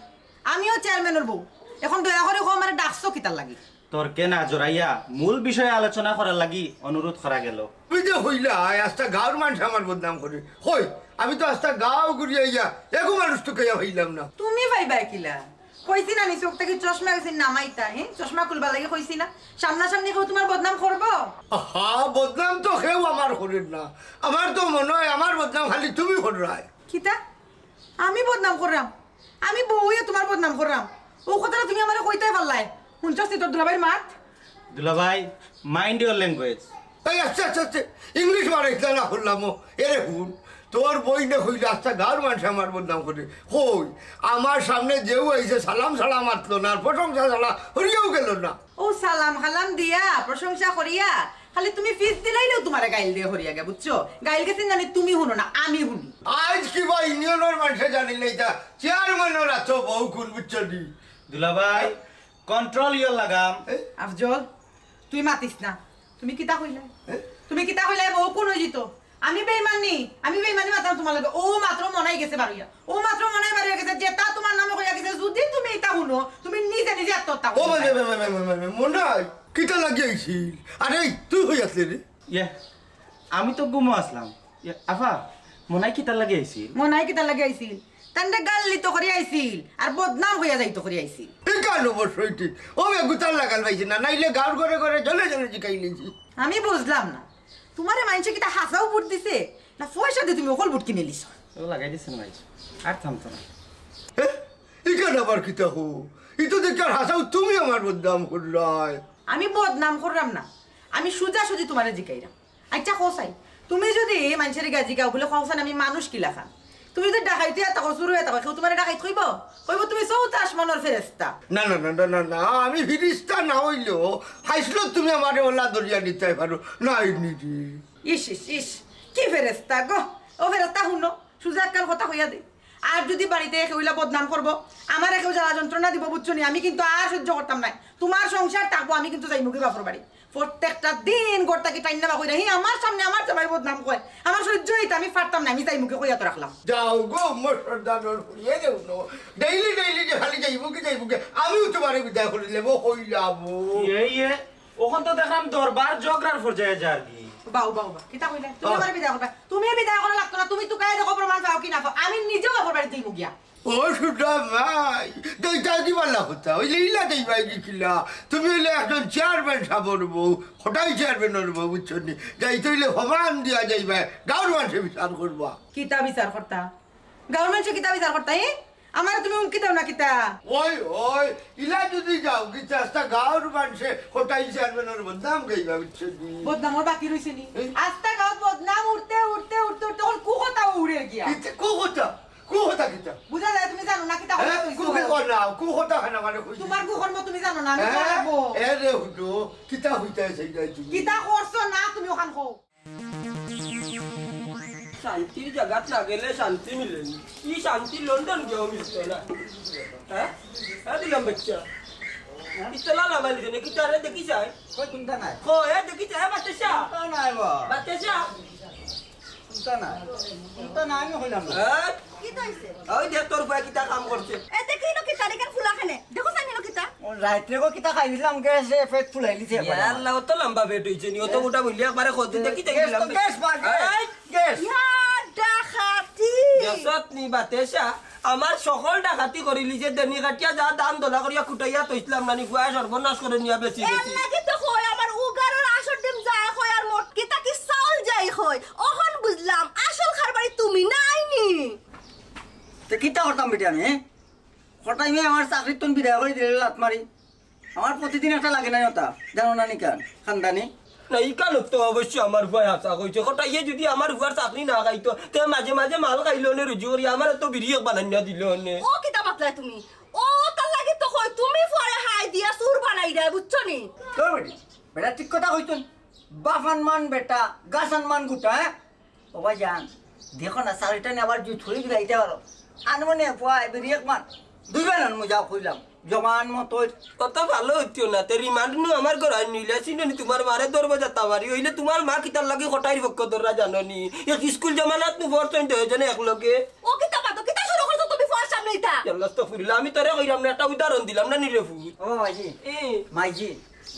আমিও চেয়ারম্যানর বউ। এখন দয়া করি কও আমারে ডাকছো কিতার লাগি? তর্কে না জড়াইয়া মূল বিষয়ে আলোচনা করার লাগি অনুরোধ করা গেল। তুমি যে কইলা, আস্তা গাঁওর মানষে আমার বদনাম করে। কই, আমি তো আস্তা গাঁও ঘুরিয়া আইয়া এগু মানুষ তো কেয়া হইলাম না। তুমি পাইবা কিলা? কইছি না নি চোখ থাকি চশমা গেছে নামাইতা, হে? চশমা খুলবার লাগি কইছি না? সামনাসামনি কেউ তুমার বদনাম করবো? আহা, বদনাম তো কেউ আমার করের না। আমার তো মনে হয় আমার বদনাম খালি তুমি কররায়। কিতা? আমি বদনাম কররাম? আমি বউ অইয়া তুমার বদনাম কররাম? অউ কথাটা তুমি আমারে কইতায় পারলায়? হুনছস নি তোর দুলাভাইর মাত? দুলাভাই, mind your language। এই আস্তে আস্তে আস্তে ইংলিশ মারাইতে না করলাম ও। এরে হুন, তোর বইনে কইলে আস্তা গাঁওর মানষে আমার বদনাম করে। কই, আমার সামনে যেউ আইছে সালাম ছাড়া মাতলো না, আর প্রশংসা ছাড়া হরিয়াও গেল না। অউ সালাম কালাম দিয়া, প্রশংসা করিয়া, খালি তুমি ফিস দিলাইলেউ তুমারে গাইল দিয়া হরিয়া গে, বুঝছো? গাইল গেছে জানি তুমি হুনো না, আমি হুনি। আইজ কিবা ইউনিয়নর মানষে জানিলে ইতা চেয়ারম্যানর আতো বউ কুন, বুঝছো নি? দুলাভাই, control your লাগাম। আফজল, তুই মাতিস না। তুমি কিতা কইলে? এ? তুমি কিতা কইলে? বউ কুন অইযিতো? আমি বেইমান নি? আমি বেইমানি মাতরাম তুমার লগে? অউ মাত্র মনাই গেছে বারইয়া। অউ মাত্র মনাই বারইয়া গেছে, যেতা তুমার নামে কইয়া গেছে, যুদি তুমি ইতা হুনো, তুমি নিজে নিজে আত্মহত্যা ও করিও। ভাই, ভাই, ভাই, মনাই, কিতা লাগি আইছিল? আরে, তুই কই আছলে রে? ইয়া, আমি তো ঘুমো আছলাম। ইয়া, আফা, মনাই কিতার লাগি আইছিল? মনাই কিতার লাগি আইছিল? তানরে গাল্লি তো করি আইছিল, আর বদনাম কইয়া যাইতো করি আইছিল। ইখান অবশ্যই ঠিক। অউ বেগুতার লাগাল পাইছে না, নাইলে গাঁওর ঘরে ঘরে জনে জনে জিকাইলিছি। আমি বুঝলাম না, তুমারে মানষে কিতা হাছাউ ভুট দিছে, না পয়সা দি তুমি অকল ভুট কিনিলিছো? অউ লাগাই দিছে না মাইজ, আর থামতো না। এ? ইখান আবার কিতা কও? ইতো দেখি আর হাছাউ তুমি আমার বদনাম কররায়। আমি বদনাম কররাম না, আমি সুজাসুজি তুমারে জিকাইরাম। আইচ্ছা, কও চাই, তুমি যুদি মানষরে গিয়া জিকাও বুলে, কও চাই আমি মানুষ কিলাখান? তুমি যুদি ডাকাইত অইয়া থাকো, চুর অইয়া থাকো, কেউ তুমারে ডাকাইত কইবো? কইবো তুমি চৌথ আসমানর ফেরেশতা। না, না, না, না, না, না, আমি ফিরিস্তা না অইলেও হাইছলত তুমি আমারে অলা ধরিয়া নিতায় পারো। না, এই নিদি। ইস, ইস, ইস, কি ফেরেশতা গো? ও ফেরেস্তা, হুনো, সুজা একখান কথা কইয়া দেই। আর যুদি বাড়িত কেউ ইলা বদনাম করবো, আমারে কেউ জ্বালা যন্ত্রণা দিবো, বুঝছো নি? আমি কিন্তু আর সহ্য করতাম নায়। তুমার সংসার থাকবো, আমি কিন্তু যাইমুগি বাপর বাড়ি। প্রত্যেকটা দিন ঘর থাকি টাইন্না বার কইরা, হি আমার সামনে আমার জামাইর বদনাম কয়, আমার সহ্য অইতো, আমি পারতাম নায়, আমি যাইমুগি কইয়া তো রাখলাম। যাও গো, মসর দাদর ফুরিয়ে দেও নো। ডেইলি ডেইলি যে খালি যাইমুগি যাইমুগি, আমিও তুমারে বিদায় করিলাম, ও কইলাম ও। ইয়ে, ইয়ে, অখন তো দেখলাম দরবার ঝগড়ার পর্যায়ে যারগি। বাউ, বাউ, বাউ, কিতা কইলা? তুমি আমারে বিদায় করবা? তুমি বিদায় করা লাগতো না, তুমি তুকাইয়া দেখো প্রমাণ পাও কি না পাও, আমি নিজেও বাপর বাড়ি যাইমু গিয়া। ও সুজা ভাই, দেইতা দিবার লাগতা, ওই লীলা দেই ভাই গেছিলা। তুমি অইলে একজন চেয়ারম্যান সাবর বউ, কটাই চেয়ারম্যানর বউ, বুঝছো নি? যাইতে অইলে প্রমাণ দিয়া যাইবা, গাউর মানষে বিচার করবা। কিতা বিচার করতা? গাউর মানষে কিতা বিচার করতা, এ? আমারে তুমি হুমকি দেও না কিতা? ওই, ওই, ইলা যুদি যাও, কিতা আস্তা গাউর মানষে কটাই চেয়ারম্যানর বদনাম গাইবা, বুঝছো নি? বদনামর বাকি রইছে নি? এই? আস্তা গাউত বদনাম উঠতে, উঠতে, উঠতে, উঠতে, অখন কুকথা উড়ে গিয়া। কিতা, কুকথা? কুকথা কিতা? বুঝা যায় তুমি জানো না কিতা হ্যাঁ? হইছে। কুকে কর না, কুকথা খানা মানে কইছি। তুমার কুকর্ম তুমি জানো না, আমি হ্যাঁ? জানবো। এ রে হুডু, কিতা হইতে আছে এই তুমি? কিতা করছো না তুমি অখান কও। শান্তির জাগাত না গেলে শান্তি মিলে নি। ই শান্তি লন্ডন গিয়াও মিলতো না। হ্যাঁ? হ্যাঁ দিলাম বাচ্চা। ইতলা লামাইলি কেনে? কিতা রে দেখি চাই? কই কুনটা নাই? কই এ দেখি চাই, বাতাসা? কুনটা নাই বা? বাতাসা? কুনটা নাই? কুনটা নাই আমি কইলাম না। হ্যাঁ? কিতা অইছে? ওই দেখ তোর ভাই কিতা কাম করছে। এ দেখি ইনো কিতা রে, ফুলা কেনে? দেখো চাইন ইনো কিতা? ও রাইত্রে গো কিতা খাইলাম, গ্যাসে পেট ফুলাইলিছে ইয়া একবারে আমার। আল্লাহ, অত লম্বা পেট অইছে নি, অত মোটা বইলে একবারে কত দেখি দেখি গ্যাস তো লম্বা। গ্যাস বাজে। এই! গ্যাস। ইয়া ডাকাতি! গ্যাসত নি বাতেশা, আমার সকল ডাকাতি করিলি যে দেনি কাটিয়া যা দান দলা করিয়া কুটাইয়া তইছলাম নানি, গুয়া সর্বনাশ করে নিয়া বেশি এর বেশি। লাগি তো কই আমার উগারর আসর ডিম যায় কই আর মটকি তাকি চাউল যায় কই। অখন বুঝলাম আসল কারবারি তুমি নাইনি। তে কিতা করতাম বেটি আমি, হ্যাঁ? কটাই মে আমার চাকরির তন বিদায় করি দিলে লাত মারি। আমার প্রতিদিন একটা লাগে নাই ওটা, জানো না নি কান, খানদানি। না, ই কানত তো অবশ্য আমার ফুয়ায় হাছা কইছে। কটাইয়ে যুদি আমার ফুয়ার চাকরি না খাইতো, তে মাঝে মাঝে মাল খাইলো নে রুজি করি, আমারে তো বিড়ি এক বানাইয়া দিলো নে। ও কিতা মাতলায় তুমি? ও তার লাগি তো কই, তুমি ফুয়ারে হাই দিয়া চুর বানাই দেয়, বুঝছো নি? তোর বেটি, বেটা ঠিক কথা কইতো। বাফান মান বেটা, গাছান মান গুটা, হ্যাঁ? ও ভাইজান, দেখো না, চাকরিটা নিয়ে আবার জুত হয়ে যাইতে পারো। আনমনে ফুয়া, এবার এক মান, দুইবার আনমু, যাও কইলাম, জবান মতো। অত ভালো হইতিও না, তে রিমান্ড নু আমার ঘর আইন নিলে, চিনো নি, তোমার মারে দরবাজা তামারি, হইলে তোমার মা কিতার লাগি কটাইর পক্ষ ধররা জানো নি? এক স্কুল জমানাত নু পড়ছইন দুইজনে একলগে। ও কিতা মাতো, কিতা শুরু করছো তুমি ফুয়ার সামনে ইতা? আল্লাহ আস্তাগফিরুল্লাহ, আমি তোরে কইরাম না, একটা উদাহরণ দিলাম না নি রে ফুত। ও মাইজি, এ। মাইজি,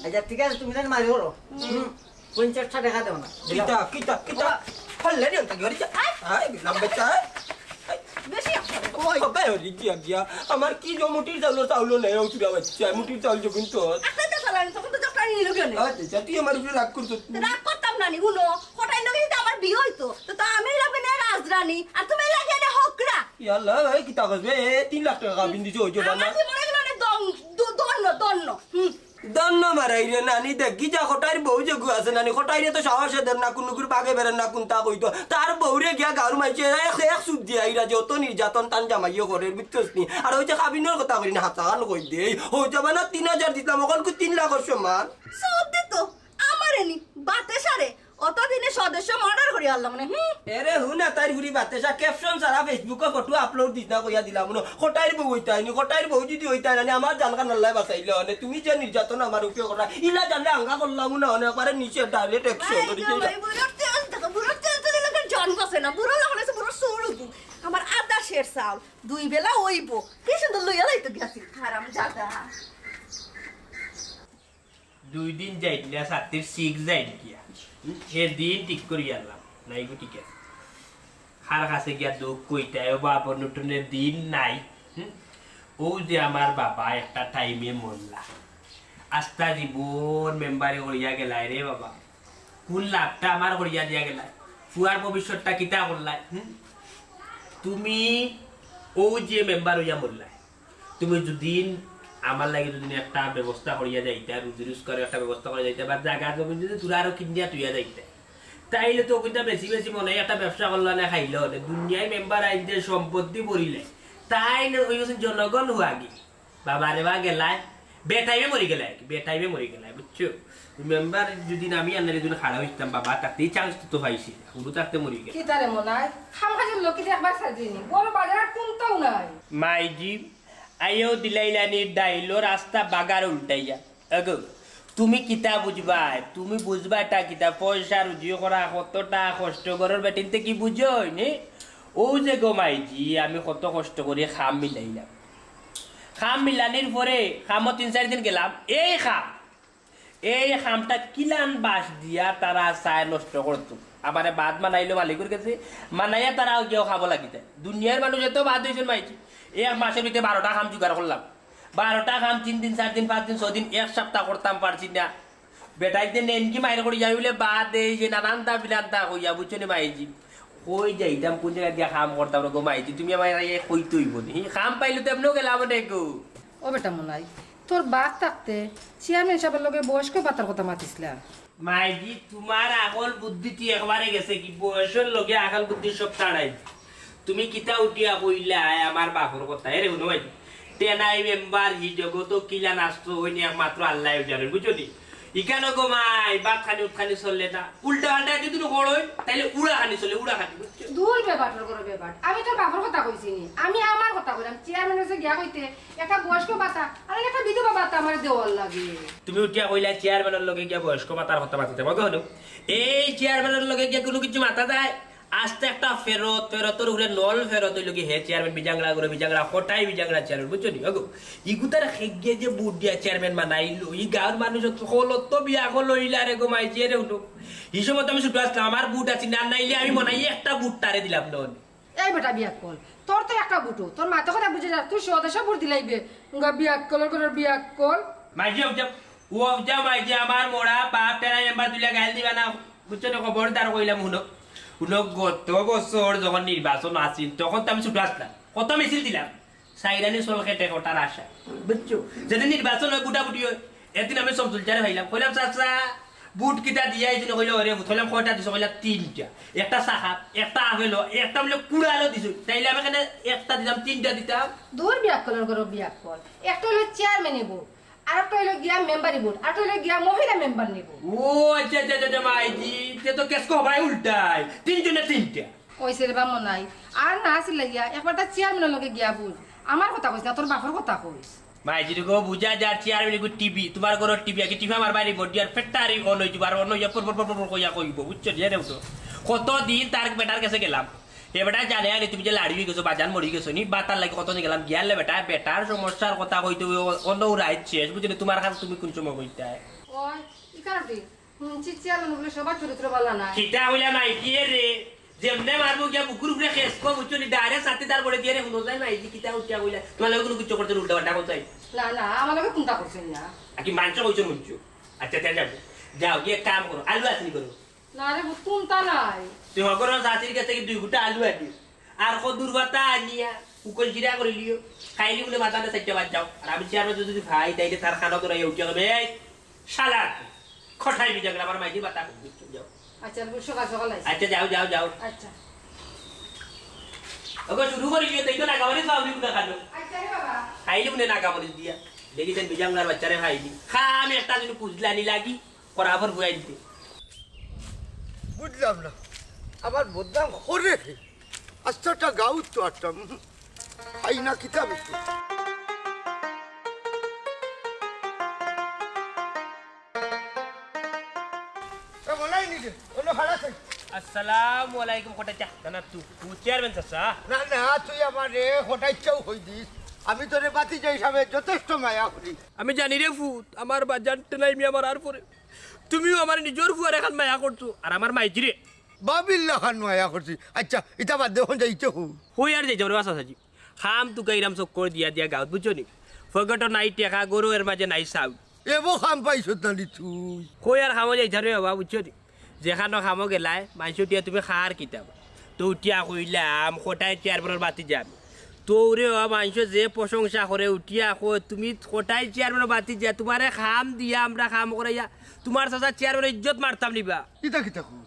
আচ্ছা ঠিক আছে, তুমি জানি মারি করো। হুম। পঞ্চাশটা টাকা দেও না। কিতা, কিতা, কিতা? বাবা। হল্লে রে, অন্তা কি করিস? আয়। আয়, বিলাম বেটা, আয়। আয়। বেশি আসো। ওই। সবাই হরি গিয়া গিয়া। আমার কি জো মুটির চাউল, চাউল নেই, ও চুরা বাচ্চা, মুটির চাউল যখন তো। একটা তো চালান, তখন তো দোকানে নিল কেন? আচ্ছা, তুই আমার উপরে রাগ করছো। তো রাগ করতাম না নি, হুনো। কটাই লগে যদি আমার বিয়ে হইতো, তো, তো আমি লাগবে না রাজরানী, আর তুমি লাগে না হকরা। ইয়া আল্লাহ, ভাই, কিতা করবে? এ, তিন লাখ টাকা কাবিন দিছো, ওই যে আমার বাবা। জীবনে জীবনে দন-, দ-, দন্য, দন্য। হুম। দন্য মারাইরে নানি, দেখি যা কটাইর বউ যেগু আছে নানি, কটাইরে তো সাহসে দের না, কুনুগুর বাগে বেরেন না, কুনতা কইতো। তার বউরে গিয়া গাউর মাইছে এক, এক চুপ দিয়া আইরা যে অত নির্যাতন তান জামাইও করে, বুঝছস নি? আর ওই যে কাবিনর কথা করি না, হাতা খান কই দে। হো জমানা তিন হাজার দিতাম, অখন কু তিন লাখর সমান। সব দিত, আমারে নি, বাতে সারে। অতদিনে সদস্য মার্ডার করি আল্লাহ মানে, হুম। এরে হুন না, তাইর হুরি বাতে সা caption ছাড়া Facebook-ও ফটো upload দিস না কইয়া দিলাম, হুনো। কটাইর বউ হইতাই নি, কটাইর বউ যদি হইতাই না নি, আমার জান খান আল্লাহ বাঁচাইলে অনে। তুমি যে নির্যাতন আমার উপরে করা, ইলা জানলে আঙ্গা করলাম না, অনে একবারে নিচে direct action করি দিলাম। বুড়োর তেল থেকে, বুড়োর তেল তুলে লোকের জান বাঁচে না, বুড়ো লাগানো আছে, বুড়োর চুল উঠবো। আমার আধা সের চাউল, দুই বেলা অইবো, কি সুন্দর লইয়া লাইতো গেছি, হারাম জাদা। দুই দিন যাই না, সাতটির সিক্স যাই গিয়া। হুম, সে দিন ঠিক করি আনলাম, নাই গো ঠিক আছে। কার কাছে গিয়া দুখ কইতায়, ও বাবা, নুটনের দিন নাই। হুম, ও যে আমার বাবা একটা টাইমে মরলা। আস্তা জীবন মেম্বারি করিয়া গেলায় রে বাবা। কোন লাভটা আমার করিয়া দিয়া গেলায়? ফুয়ার ভবিষ্যৎটা কিতা করলায়? হুম? তুমি ও যে মেম্বার হইয়া মরলায়, তুমি যদি আমার লাগি যদি একটা ব্যবস্থা করিয়া যাইতা, রুজি রোজগারের একটা ব্যবস্থা করিয়া যাইতা, বা জাগা জমি যদি তোরা আরো কিনিয়া তুইয়া যাইতা, তাইলে তো ওখানটা বেশি বেশি মনে হয় একটা ব্যবসা করলা না খাইলে হলে। দুনিয়ায় মেম্বার আইন যে সম্পত্তি বলিলে, তাই না ওই হচ্ছে জনগণ হুয়াগি। বাবা রে বা গেলায়, বেটাইমে মরি গেলায়, বেটাইমে মরি গেলায়, বুঝছো? মেম্বার যদি না আমি আন্দারে যদি খাড়া হইতাম বাবা, তাতেই চান্স তো পাইছি। হুরু থাকতে মরি গেল। কিতা রে মনাই, খাম খাজের লোকে একবার সাজিনি, বড় বাজার আর কোনটাও নাই। মাইজি, আইও দিলাইলানি ডাইলো রাস্তা বাগার উল্টাইয়া। এগো, তুমি কিতা বুঝবায়? তুমি বুঝবায়টা কিতা? পয়সা রুজি করা, কতটা কষ্ট, ঘরর বেটিন্তে কি বুঝোয় নি? ও যে গো মাইজি, আমি কত কষ্ট করি খাম মিলাইলাম। খাম মিলানির পরে খামো তিন চাইর দিন গেলাম, এই খাম, এই খামটা কিলান বাঁশ দিয়া তারা চায় নষ্ট করতো। আমারে বাদ মানাইলো মালিকর গেছে, মানাইয়া তারা গিয়াও খাবো লাগিতে। দুনিয়ার মানুষ এত বাদ হইছেন মাইজি, এক মাসর ভিতরে বারোটা খাম জোগাড় করলাম। বারোটা খাম তিন দিন, চাইর দিন, পাঁচ দিন, ছয় দিন, এক সপ্তাহ করতাম পারছি না। বেটাইতে নেনকি মাইর করি যাই বলে বাদ এই যে নানানতা বিলানতা কইয়া, বুঝছো নি মাইজি? কই যাইতাম, কোন জায়গা দিয়া খাম করতাম রে গো মাইজি? তুমি আমার এই কইতে হইব নি। খাম পাইলে তো এমনেও গেলাম রে গো। ও বেটা মনাই, তোর বাপ থাকতে চেয়ারম্যান সাহেবের লগে বয়স্ক ভাতার কথা মাতিছিলাম। মাইজি, তোমার আকল বুদ্ধি তুই একবারে গেছে কি? বয়সর লগে আকল বুদ্ধি সব তাড়াই। তুমি কিতা উঠিয়া কইলায় আমার বাপর কথা? এরে হুনো মাইজি, টেনাই মেম্বার হি জগত কিলা নাচতো হইনি একমাত্র আল্লাহ জানেন, বুঝছো নি? ইকানো গো মাই, বাপ খানি উৎখানি চললে না, উল্টা পাল্টা যদি হড়ই, তাইলে উড়া খানি চলে, উড়া খানি, বুঝছো? দূর বেবাটর করো বেবাট, আমি তোর বাপর কথা কইছি নি, আমি আমার কথা কইলাম। চেয়ারম্যান হয়েছে গিয়া কইতে একটা বয়স্ক ভাতা আর একটা বিধবা ভাতা আমার দেওয়ার লাগে। তুমি উঠিয়া কইলা চেয়ারম্যানের লগে গিয়া বয়স্ক ভাতার কথা মাতিতে পারো না। এই চেয়ারম্যানের লগে গিয়া কোনো কিছু মাতা যায়? আস্তে একটা ফেরত, ফেরতর উপরে নল ফেরত হইল কি, হে চেয়ারম্যান বিজাংরা করে বিজাংরা, কটাই বিজাংরা চেয়ারম্যান, বুঝছো নি? ওগো, ইগুতার খেগিয়ে যে বুট দিয়া চেয়ারম্যান বানাইলো, ই গাঁওর মানুষ হল তো বিয়া হল হইলা রে গো মাইজি রে উঠো। এই সময় তো আমি ছুটো আসলাম, আমার বুট আছে না, নাইলে আমি মনে হয় একটা বুট তারে দিলাম না। এই বেটা বিয়াক্কল, তোর তো একটা বুটো, তোর মাথা কথা বুঝে যা, তুই সদস্য ভোট দিলাইবে। উঙ্গা বিয়াক্কলর ঘরর বিয়াক্কল। মাইজি অবজা, ও অবজা মাইজি, আমার মোড়া বাপ টেরা মেম্বার তুলিয়া গাইল দিবা না, বুঝছো না? খবরদার কইলাম, হুনো, হুনো, গত বছর যখন নির্বাচন আছিল, তখন তো আমি ছুটো আসলাম, কত মিছিল দিলাম, সাইরানি চল খেটে কটার আশা, বুঝছো? যেদিন নির্বাচন হয়, বুটাবুটি হয়, এদিন আমি সব তুলচারে ভাইলাম, কইলাম, "চাচা, বুট কিতা দিয়া এই জন্য?" কইলো, "ওরে, কইলাম, কয়টা দিছো?" কইলা, "তিনটা, একটা সাহাত, একটা আপেলো, একটা বলে কুড়ালো দিছো।" তাইলে আমি এখানে একটা দিতাম, তিনটা দিতাম। দূর বিয়াক্কলর ঘরর বিয়াক্কল, একটা হইলো চেয়ারম্যানি বুট, আর একটা হইলো গিয়া মেম্বারি বুট, আর একটা হইলো গিয়া মহিলা মেম্বার নিব। ও আচ্ছা, আচ্ছা, আচ্ছা, আচ্ছা, মাইজি, তে তো কেস কো ভাই উল্টাই, তিনজনে তিনটা। ওই সেরে বা মনাই, আর না আসিল লাগিয়া একবার তার চেয়ারম্যানের লগে গিয়া বুঝ। আমার কথা কইস না, তোর বাপর কথা কইস। মাইজির গো বুঝা যার চেয়ারম্যান গো টিভি, তোমার ঘরর টিভি, আগে টিভি আমার বাইরে বডি আর ফেটারি অন হইতে পারো, অন হইয়া পর পর পর পর কইয়া কইব, বুঝছো? যে রে উঠো। কত দিন তার বেটার কাছে গেলাম, এ বেটা জানে আরে তুমি যে লাড়ি হয়ে গেছো, বাজান মরি গেছো নি, বাতার লাগে কত গেলাম, গিয়ালে বেটা, বেটার সমস্যার কথা কইতে অন্য রাইত শেষ, বুঝছো নি? তোমার খান তুমি কোন সময় কইতায়? ওই, ই কারণে হুনছি চেয়ারম্যান বলে সবার চরিত্র ভালা না। কিতা কইলা মাইজি রে? যেমনে মারবো গিয়া বুকুর উপরে খেসকো, বুঝছো নি? ডাইরেক্ট ছাতি তার বলে দিয়ে রে, হুনো যায় মাইজি, কিতা উঠিয়া কইলা? তোমার লগে কোনো কিছু করতে উল্টা পাল্টা করতে। না, না, আমার লগে কোনটা করছেন না। আর কি মাংস কইছো বুঝছো? আচ্ছা, তাই যাবো। যাও, গিয়ে কাম করো। আলু আসনি করো। না রে, কোনটা নাই। তুই হগরর চাচির কাছে কি দুই গুটা আলু আনি? আর কদুর পাতা আনিয়া, উকল জিরা করে লিও। খাইলি বলে বাজারে চারটা বাদ যাও। আর আমি চেয়ারম্যান যদি ভাই, তাইলে তার খানা তোরা উঠিয়া যাবে। এই, শালা, খটাই বিজাগলা আমার মাইজি বাতা খুব দুঃখ যাও। আচ্ছা, আমি সকাল সকাল আইছি। আচ্ছা, যাও, যাও, যাও। আচ্ছা। ওগো, শুরু করি গিয়ে, তাই তো নাগাবানি সব আমি গুণা খালো। আচ্ছা রে বাবা। খাইলি গুণে নাগাবানি দিয়া। দেখি যেন বিজাংলার বাচ্চারে খাইলি। খা, আমি একটা দিন খুঁজলানি লাগি, করাফর বুয়াই দিতে। বুঝলাম না, আমার বদনাম করে রে। আচ্ছা, একটা গাউত তো একটা, উম, খাই না কিতাব একটু। এ, বলাই নি রে, অন্য ভাড়া খাই। আসসালামু আলাইকুম, কটাই চা, জানা তু, তু চেয়ারম্যান চাচা। না, না, তুই আমারে কটাই চাও কই দিস। আমি তোরে বাতি যাই হিসাবে যথেষ্ট মায়া করি। আমি জানি রে ফুত, আমার বাজান টেলাই মি আমার আর পরে। তুমিও আমার নিজর ফুয়ার এখন মায়া করছো, আর আমার মাইজিরে। বাবিল্লা খান মায়া করছি। আচ্ছা, ইটা বাদ দে, এখন যাইতে হো। হই আর যাইতে পারবে, আচ্ছা, আচ্ছা, জি। খাম তুকাইরাম চক্কর দিয়া দিয়া গাউত, বুঝছো নি? ফকেটো নাই টেকা, গরু এর মাঝে নাই চাউল। এবো খাম পাইছত না নি তুই? কই আর খামো যাইতা রে বাবা, বুঝছো নি? যেখানো খামো গেলায়, মাইনষে উঠিয়া তুমি খার কিতাব। তো উঠিয়া কইলাম, কটাই চেয়ারম্যানর বাতি যাম। তো রে বাবা, মাইনষে যে প্রশংসা করে, উঠিয়া কয়, "তুমি কটাই চেয়ারম্যানর বাতি যা, তোমারে খাম দিয়া আমরা খাম করাইয়া, তোমার চাচা চেয়ারম্যানর ইজ্জত মারতাম নিবা।" ইতা কিতা কও?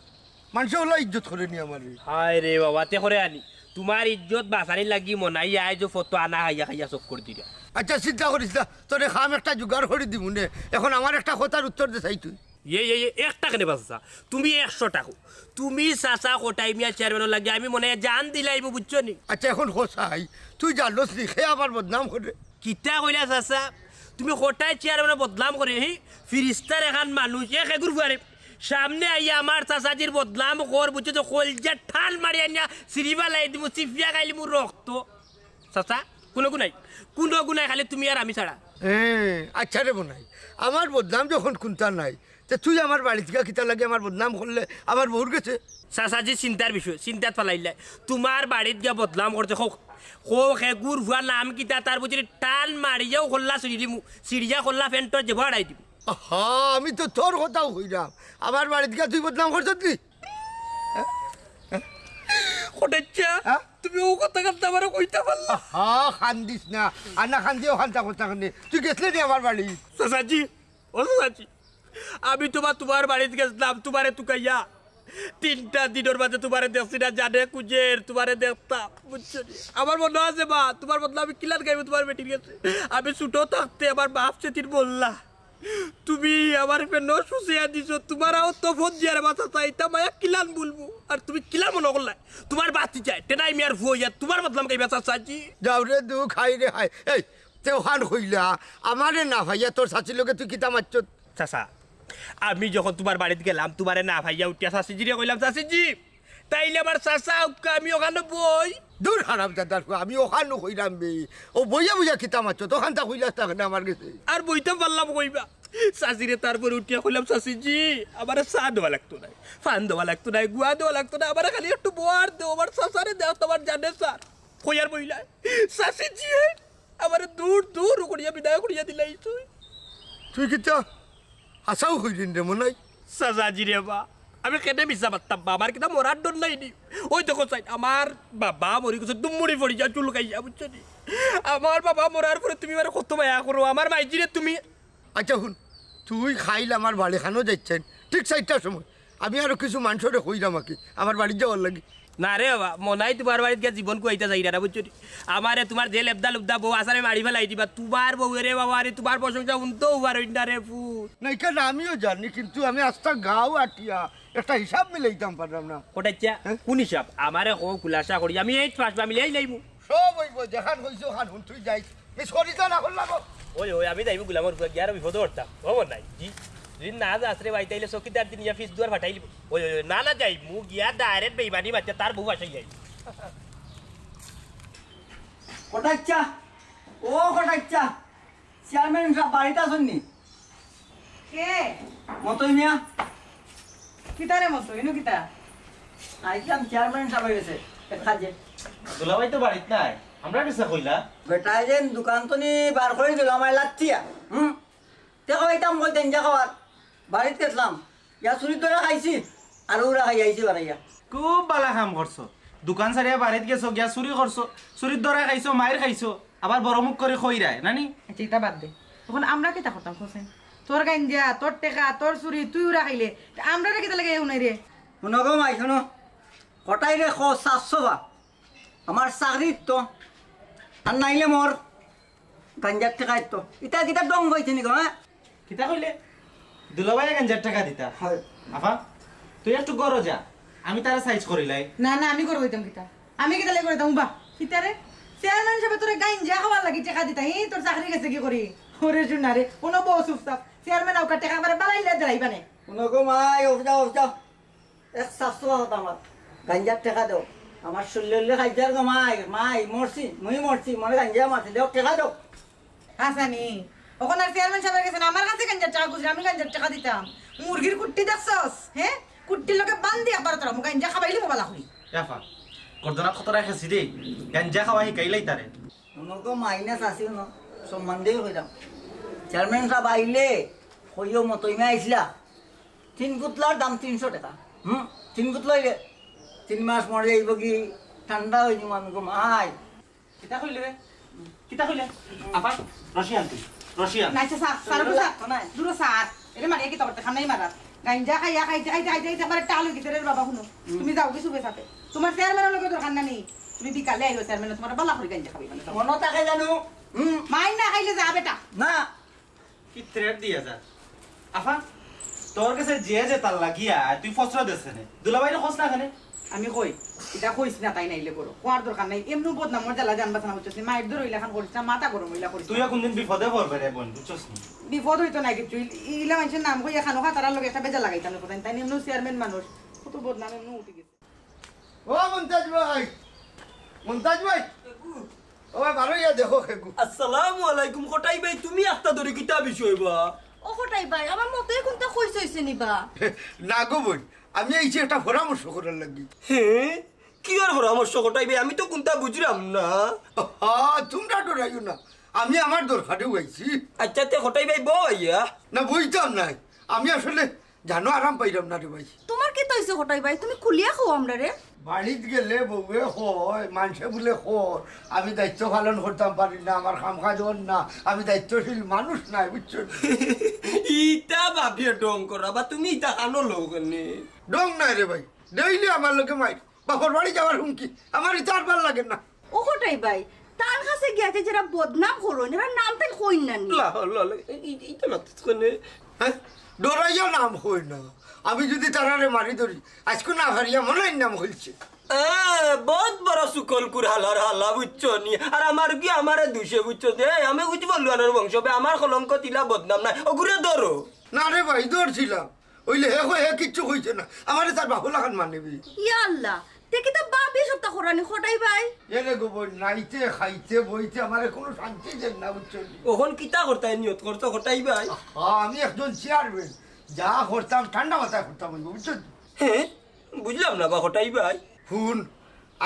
মানষে ওলা ইজ্জত করে নি আমারে। হায় রে বাবা, তে করে আনি। তোমার ইজ্জত বাঁচানি লাগি মনাই আয় যে ফটো আনা খাইয়া খাইয়া চক্কর দিরা। আচ্ছা, চিন্তা করিস না, তোরে খাম একটা জোগাড় করি দিমু নে। এখন আমার একটা কথার উত্তর দে চাই তুই। এ, এ, এ, একটা কেনে বা চাচা? তুমি একশো টাকা। তুমি চাচা কটাই মিয়া চেয়ারম্যানর লাগি, আমি মনে হয় জান দিলাইমু, বুঝছো নি? আচ্ছা, এখন কও চাই, তুই জানোস নি কে আমার বদনাম করে? কিতা কইলা চাচা? তুমি কটাই চেয়ারম্যানর বদনাম করে, হি? ফিরিস্তার এখান মানুষ, এক এগুর ফুয়ারে। সামনে আইয়া আমার চাচাজির বদনাম কর, বুঝছো তো, কলজা ঠাল মারি আনিয়া সিরিবা লাই দিমু, চিপিয়া খাইলিমু রক্ত। চাচা, কোনো গুনাই, কোনো গুনাই, খালি তুমি আর আমি ছাড়া। হ্যাঁ, আচ্ছা রে বনাই, আমার বদনাম যখন কুন্তা নাই, তে তুই আমার বাড়িত গিয়া কিতা লাগি আমার বদনাম করলে আমার বউর গেছে? চাচাজি চিন্তার বিষয়, চিন্তাত ফালাইলাই। তোমার বাড়িত গিয়া বদনাম করছে, কও, কও, হে গুর ফুয়ার নাম কিতা, তার বুঝলি টান মারিয়াও খোল্লা ছিড়িলিমু, ছিড়িয়া খোল্লা ফেন্টর যে বাড়াই দিমু। আহা, আমি তো তোর কথাও কইরাম, আমার বাড়িত গিয়া তুই বদনাম করছত নি? কটাইচ্ছা, হ্যাঁ? তুমি ও কথা কান্তা আমারে কইতা পারলা? আহা, কান্দিস না, আর না কান্দিও কান্তা কথা কান্দি। তুই গেছলে নি আমার বাড়ি? চাচাজি, ও চাচাজি, আমি তোমার, তোমার বাড়িত গেছলাম, তোমারে তুকাইয়া। তিনটা দিনর মাঝে তোমারে দেখছি না, জানে কুজের, তোমারে দেখতাম, বুঝছো নি? আমার মনো আছে বা, তোমার বদলা আমি কিলান খাইমু তোমার বেটির গেছে। আমি ছোট থাকতে আমার বাপ সেদিন বললা, তুমি আমার ফেনো শুষিয়া দিছো, তোমার আও তো ফোন দিয়া রে বাচ্চা চাইতা মায়া কিলান বলবো। আর তুমি কিলা মনো করলা? তোমার বাতি যায়, টেনাই মিয়ার ফুয়া, তোমার বদলাম খাইবা চাচাজি। যাও রে দুঃখ, হায় রে হায়। এই, তে ওখান কইলা, আমারে না ভাইয়া তোর চাচির লগে তুই কিতা মারছত? চাচা, আমি যখন তোমার বাড়িত গেলাম, তোমারে না ভাইয়া উঠিয়া চাচিজিরে কইলাম, "চাচিজি, তাইলে আমার চাচা উক্কা, আমি ওখানো বই।" দূর হারামজাদার ফুয়া, আমি ওখানো কইরাম বে। ও বইয়া বইয়া কিতা মারছত, ওখানতা কইলাস না কেনে আমার গেছে? আর বইতাম পারলাম কইবা। চাচিরে তারপরে উঠিয়া কইলাম, "চাচিজি, আমারে চা দেওয়া লাগতো নায়, পান দেওয়া লাগতো নায়, গুয়া দেওয়া লাগতো নায়, আমারে খালি একটু বওয়ার দেও, আমার চাচারে দেও, তোমার জানে স্যার।" কইয়ার বইলায়, চাচিজি, আমারে দূর দূর করিয়া বিদায় করিয়া দিলাইছইন। তুই কিতা হাছাউ কইলিন রে মনাই? চাচাজি রে বা, আমি কেনে মিছা মাততাম বা, আমার কিতা মরার ডর নাই নি? ওই দেখো চাই, আমার বাবা মরি গেছে, দুমুড়ি পড়িয়া চুল খাইয়া, বুঝছো নি? আমার বাবা মরার পরে তুমি আমারে কত মায়া করো, আমার মাইজিরে তুমি। আচ্ছা হুন, তুই খাইল আমার বাড়িখানো যাইচ্ছেন ঠিক চাইরটার সময়, আমি আরো কিছু মানষরে কইরাম আর কি, আমার বাড়িত যাওয়ার লাগি। না রে বাবা, মনাই তোমার বাড়িত গিয়া জীবন কুয়াইতা যাইরা না, বুঝছো নি? আমারে তোমার যে লেবদা লুবদা বউ আসারে মারি ফেলাই দিবা, তোমার বউ রে বাবা রে, তোমার প্রশংসা হুনতেও পারইন না রে ফুত। না, এখানে আমিও জানি, কিন্তু আমি আস্তা গাঁও আটিয়া একটা হিসাব মিলাইতাম পারলাম না। কটাইচ্ছা, হ্যাঁ? কোন হিসাব? আমারে কও খুলাসা করি, আমি এইট পাস বা মিলাই লাইমু। সব অইবো, যেখান কইছো ওখান হুন, তুই যাইস। মিস করিস না, না করলাম। ওই, ওই, আমি যাইমু গুলামর ঘরো, গিয়া আরো বিপদো পড়তাম। ও মনাই, জি, যদি না যাস রে ভাই, তাইলে চকিদার দিন ইয়া ফিস দুয়ার ফাটাই লিব। ওই, ওই, ওই, না, না যাইমু, গিয়া ডাইরেক্ট বেইমানি মাতিয়া তার বউ ফাটাই যাই। কটাইচ্ছা, ও কটাইচ্ছা, চেয়ারম্যান সাব বাড়িত আছইন নি? কে? মতই মিয়া। কিতা রে মতই, ইনো কিতা? আইছলাম চেয়ারম্যান সাবর গেছে, এক কাজে। দুলাভাই তো বাড়িত নাই, আমরার গেছে কইলা? বেটায় যেন দোকান তনে বার করি দিল আমারে লাত্থিয়া। হুম? তে কইতাম কই গাঞ্জা খাওয়ার। বাড়িত গেছলাম, ইয়া চুরির ধরা খাইছি, আর ওরা খাই আইছি বাড়াইয়া। খুব বালা কাম করছো, দোকান ছাড়িয়া বাড়িত গেছো, গিয়া চুরি করছো, চুরির ধরা খাইছো, মাইর খাইছো, আবার বড় মুখ করি কইরায়, নানি? আচ্ছা, ইটা বাদ দে। অখন আমরা কিতা করতাম, হোসেন? তোর গাঞ্জা, তোর টেকা, তোর চুরি, তুই উরা খাইলে, তে আমরারে কিতা লাগে হুনাই রে? হুনো গো মাই, হুনো। কটাইরে কও, সাফ সাফা। আমার চাকরির তো। আর নাইলে মোর গাঞ্জার টেকার তো। ইতা কিতা ঢং অইছে নি গো, হ্যাঁ? কিতা কইলে? দুলাভাইয়ে গাঞ্জার টেকা দিতা? হয়। আফা, তুই একটু ঘরো যা, আমি তারে সাইজ করিলাই। না, না, আমি ঘরো যাইতাম কিতা? আমি কিতা লাগি ঘরো যাইতাম বা? কিতা রে? চেয়ারম্যান সাবে তোরে গাঞ্জা খাওয়ার লাগি টেকা দিতা, ই তোর চাকরি গেছে কি করি? ওরে সোনা রে, কোনো বউ চুপচাপ। চেয়ারম্যান আউকা টেকা আমারে বালাইলে দিলাইবা নে। হুনো গো মাই, অফ যাও, অফ যাও। এক সাফ সাফা কথা আমার। গাঞ্জার টেকা দেও। আমার শরীরে খাইজার গো মাই, মাই, মরছি, মুই মরছি, মরে গাঞ্জা মারছি, দেও, টেকা দেও। হাসানি, অখন আর চেয়ারম্যান সাবর গেছে না, আমার কাছে গাঞ্জার টেকা খুজরে, আমি গাঞ্জার টেকা দিতাম। মুরগির কুট্টি দেখছস? হ্যাঁ? কুট্টির লগে বান্ধি একবার তোরা, গাঞ্জা খাবাইলে মোবালা করি। ইয়াফা, গর্দনাত কত রাখেছি রে, গাঞ্জা খাওয়া হিকাইলাই তারে। হুনো গো মাইনাস আছি হুনো, সম্মান দিয়ে কইলাম। চেয়ারম্যান সাব আইলে, কইও মতইমে আইসলা। তিন পুতলার দাম তিনশো টেকা। হুম, তিন পুতলা অইলে তিন মাস মরে যাইব কি, ঠান্ডা অই যাইব আমি গো মাই। কিতা কইলে রে? কিতা কইলে? আফা, রশি আন তুই। রশি আন। না, আচ্ছা, স্যার, স্যার, স্যার, স্যার, তো নাই। দূরো স্যার। এরে মারিয়া কিতা করতে? খানাই মারা। গাঞ্জা খাইয়া খাইতে, খাইতে, খাইতে, খাইতে একবারে টাল অই গেছে রে বাবা, হুনো। হুম। তুমি যাও গি সুবে সাথে। তোমার চেয়ারম্যানর লগে দরকার না নি। তুমি বিকালে আইও চেয়ারম্যান, তোমার বালা করি গাঞ্জা খাবাইবা না। মনো থাকে জানো? হুম। মাইর না খাইলে যা বেটা। না। কি threat দিয়া যা? আফা, তোর গেছে যে যে তার লাগিয়া, তুই ফসরা দেস কেনে? দুলাভাইরে কস না কেনে? আমি কই, ইতা কইস না, তাইন আইলে করো। কওয়ার দরকার নাই, এমনেউ বদনামর জ্বালা জানবাস না, বুঝছস নি? মাইর ধর অইলাখান করিস না, মাথা গরম অইলা করিস না। তুইও কুনদিন বিপদে পড়বে রে বইন, বুঝছস নি? বিপদ অইতো না কিচ্ছু, ই-, ইলা মানষর নাম কইয়া খানো খাতারার লগে একটা বেজাল লাগাইতাম না, তাইন এমনেউ চেয়ারম্যান মানুষ, কত বদনাম এমনেউ উঠি গেছে। ও মুমতাজ ভাই, মুমতাজ ভাই, ও ভাই, বারইয়া দেখো কেগু। আসসালামু আলাইকুম, কটাই ভাই, তুমি একটা ধরে কিতা বিষয় বা? ও কটাই ভাই, আমার মতে কুনতা কইছ অইছে নি বা? না গো বইন, আমি আইছি একটা পরামর্শ করার লাগি। হে, কিওর পরামর্শ কটাই ভাই? আমি তো কুনতা বুঝরাম না। হা, তুমরা ডরাইও না, আমি আমার দরকারেউ আইছি। আইচ্ছা, তে কটাই ভাই বও আইয়া। না, বইতাম নায়, আমি আসলে জানো আরাম পাইরাম না রে ভাই। তুমার কিতা অইছে কটাই ভাই? তুমি খুলিয়া কও আমরারে। বাড়িত গেলে বউয়ে কয়, মানষে বুলে কয়, আমি দায়িত্ব পালন করতাম পারি না, আমার কাম কাজ অর না, আমি দায়িত্বশীল মানুষ নায়, বুঝছো? ইতা ভাবিয়ে ঢং করো, আবার তুমি ইতা কানো লও কেনে? ঢং নায় রে ভাই, ডেইলি আমার লগে মাইর, বাপর বাড়ি যাওয়ার হুমকি, আমার ইতা আর ভালা লাগে না। ও কটাই ভাই, তার কাছে গিয়া যে যেরা বদনাম করইন, এরার নাম তাইন কইন না নি? লা, লা, লা, এই, এই, এইটা মাতছ কেনে? হ্যাঁ? ডরাইয়া নাম কই না। আমি যুদি তারারে মারি ধরি, আইজকু না হারিয়া মনে অয় নাম কইছে। আহ, বউত বড় চুগলখুর হালার হালা, বুঝছো নি? আর আমার কি আমারে দুষে, বুঝছো নি? এই, আমি বুঝি বললু আনার বংশ, বে আমার কলঙ্ক তিলা বদনাম নাই। অগুরে ধরো। না রে ভাই, ধরছিলাম। অইলে হে কয়, হে কিচ্ছু কইছে না। আমারে তার বাপর লাখান মানবি। ইয়া আল্লাহ, তে কিতা বাপে সবতা করানি কটাই ভাই? এরে গো বইন, নাইতে, খাইতে, বইতে আমারে কুনু শান্তি দেন না, বুঝছো নি? অখন কিতা করতায় নিয়ত করছো কটাই ভাই? আ, আমি একজন চেয়ারম্যান, যা করতাম ঠান্ডা মাথায় করতাম অইবো, বুঝছো নি? হে, বুঝলাম না বা কটাই ভাই। হুন,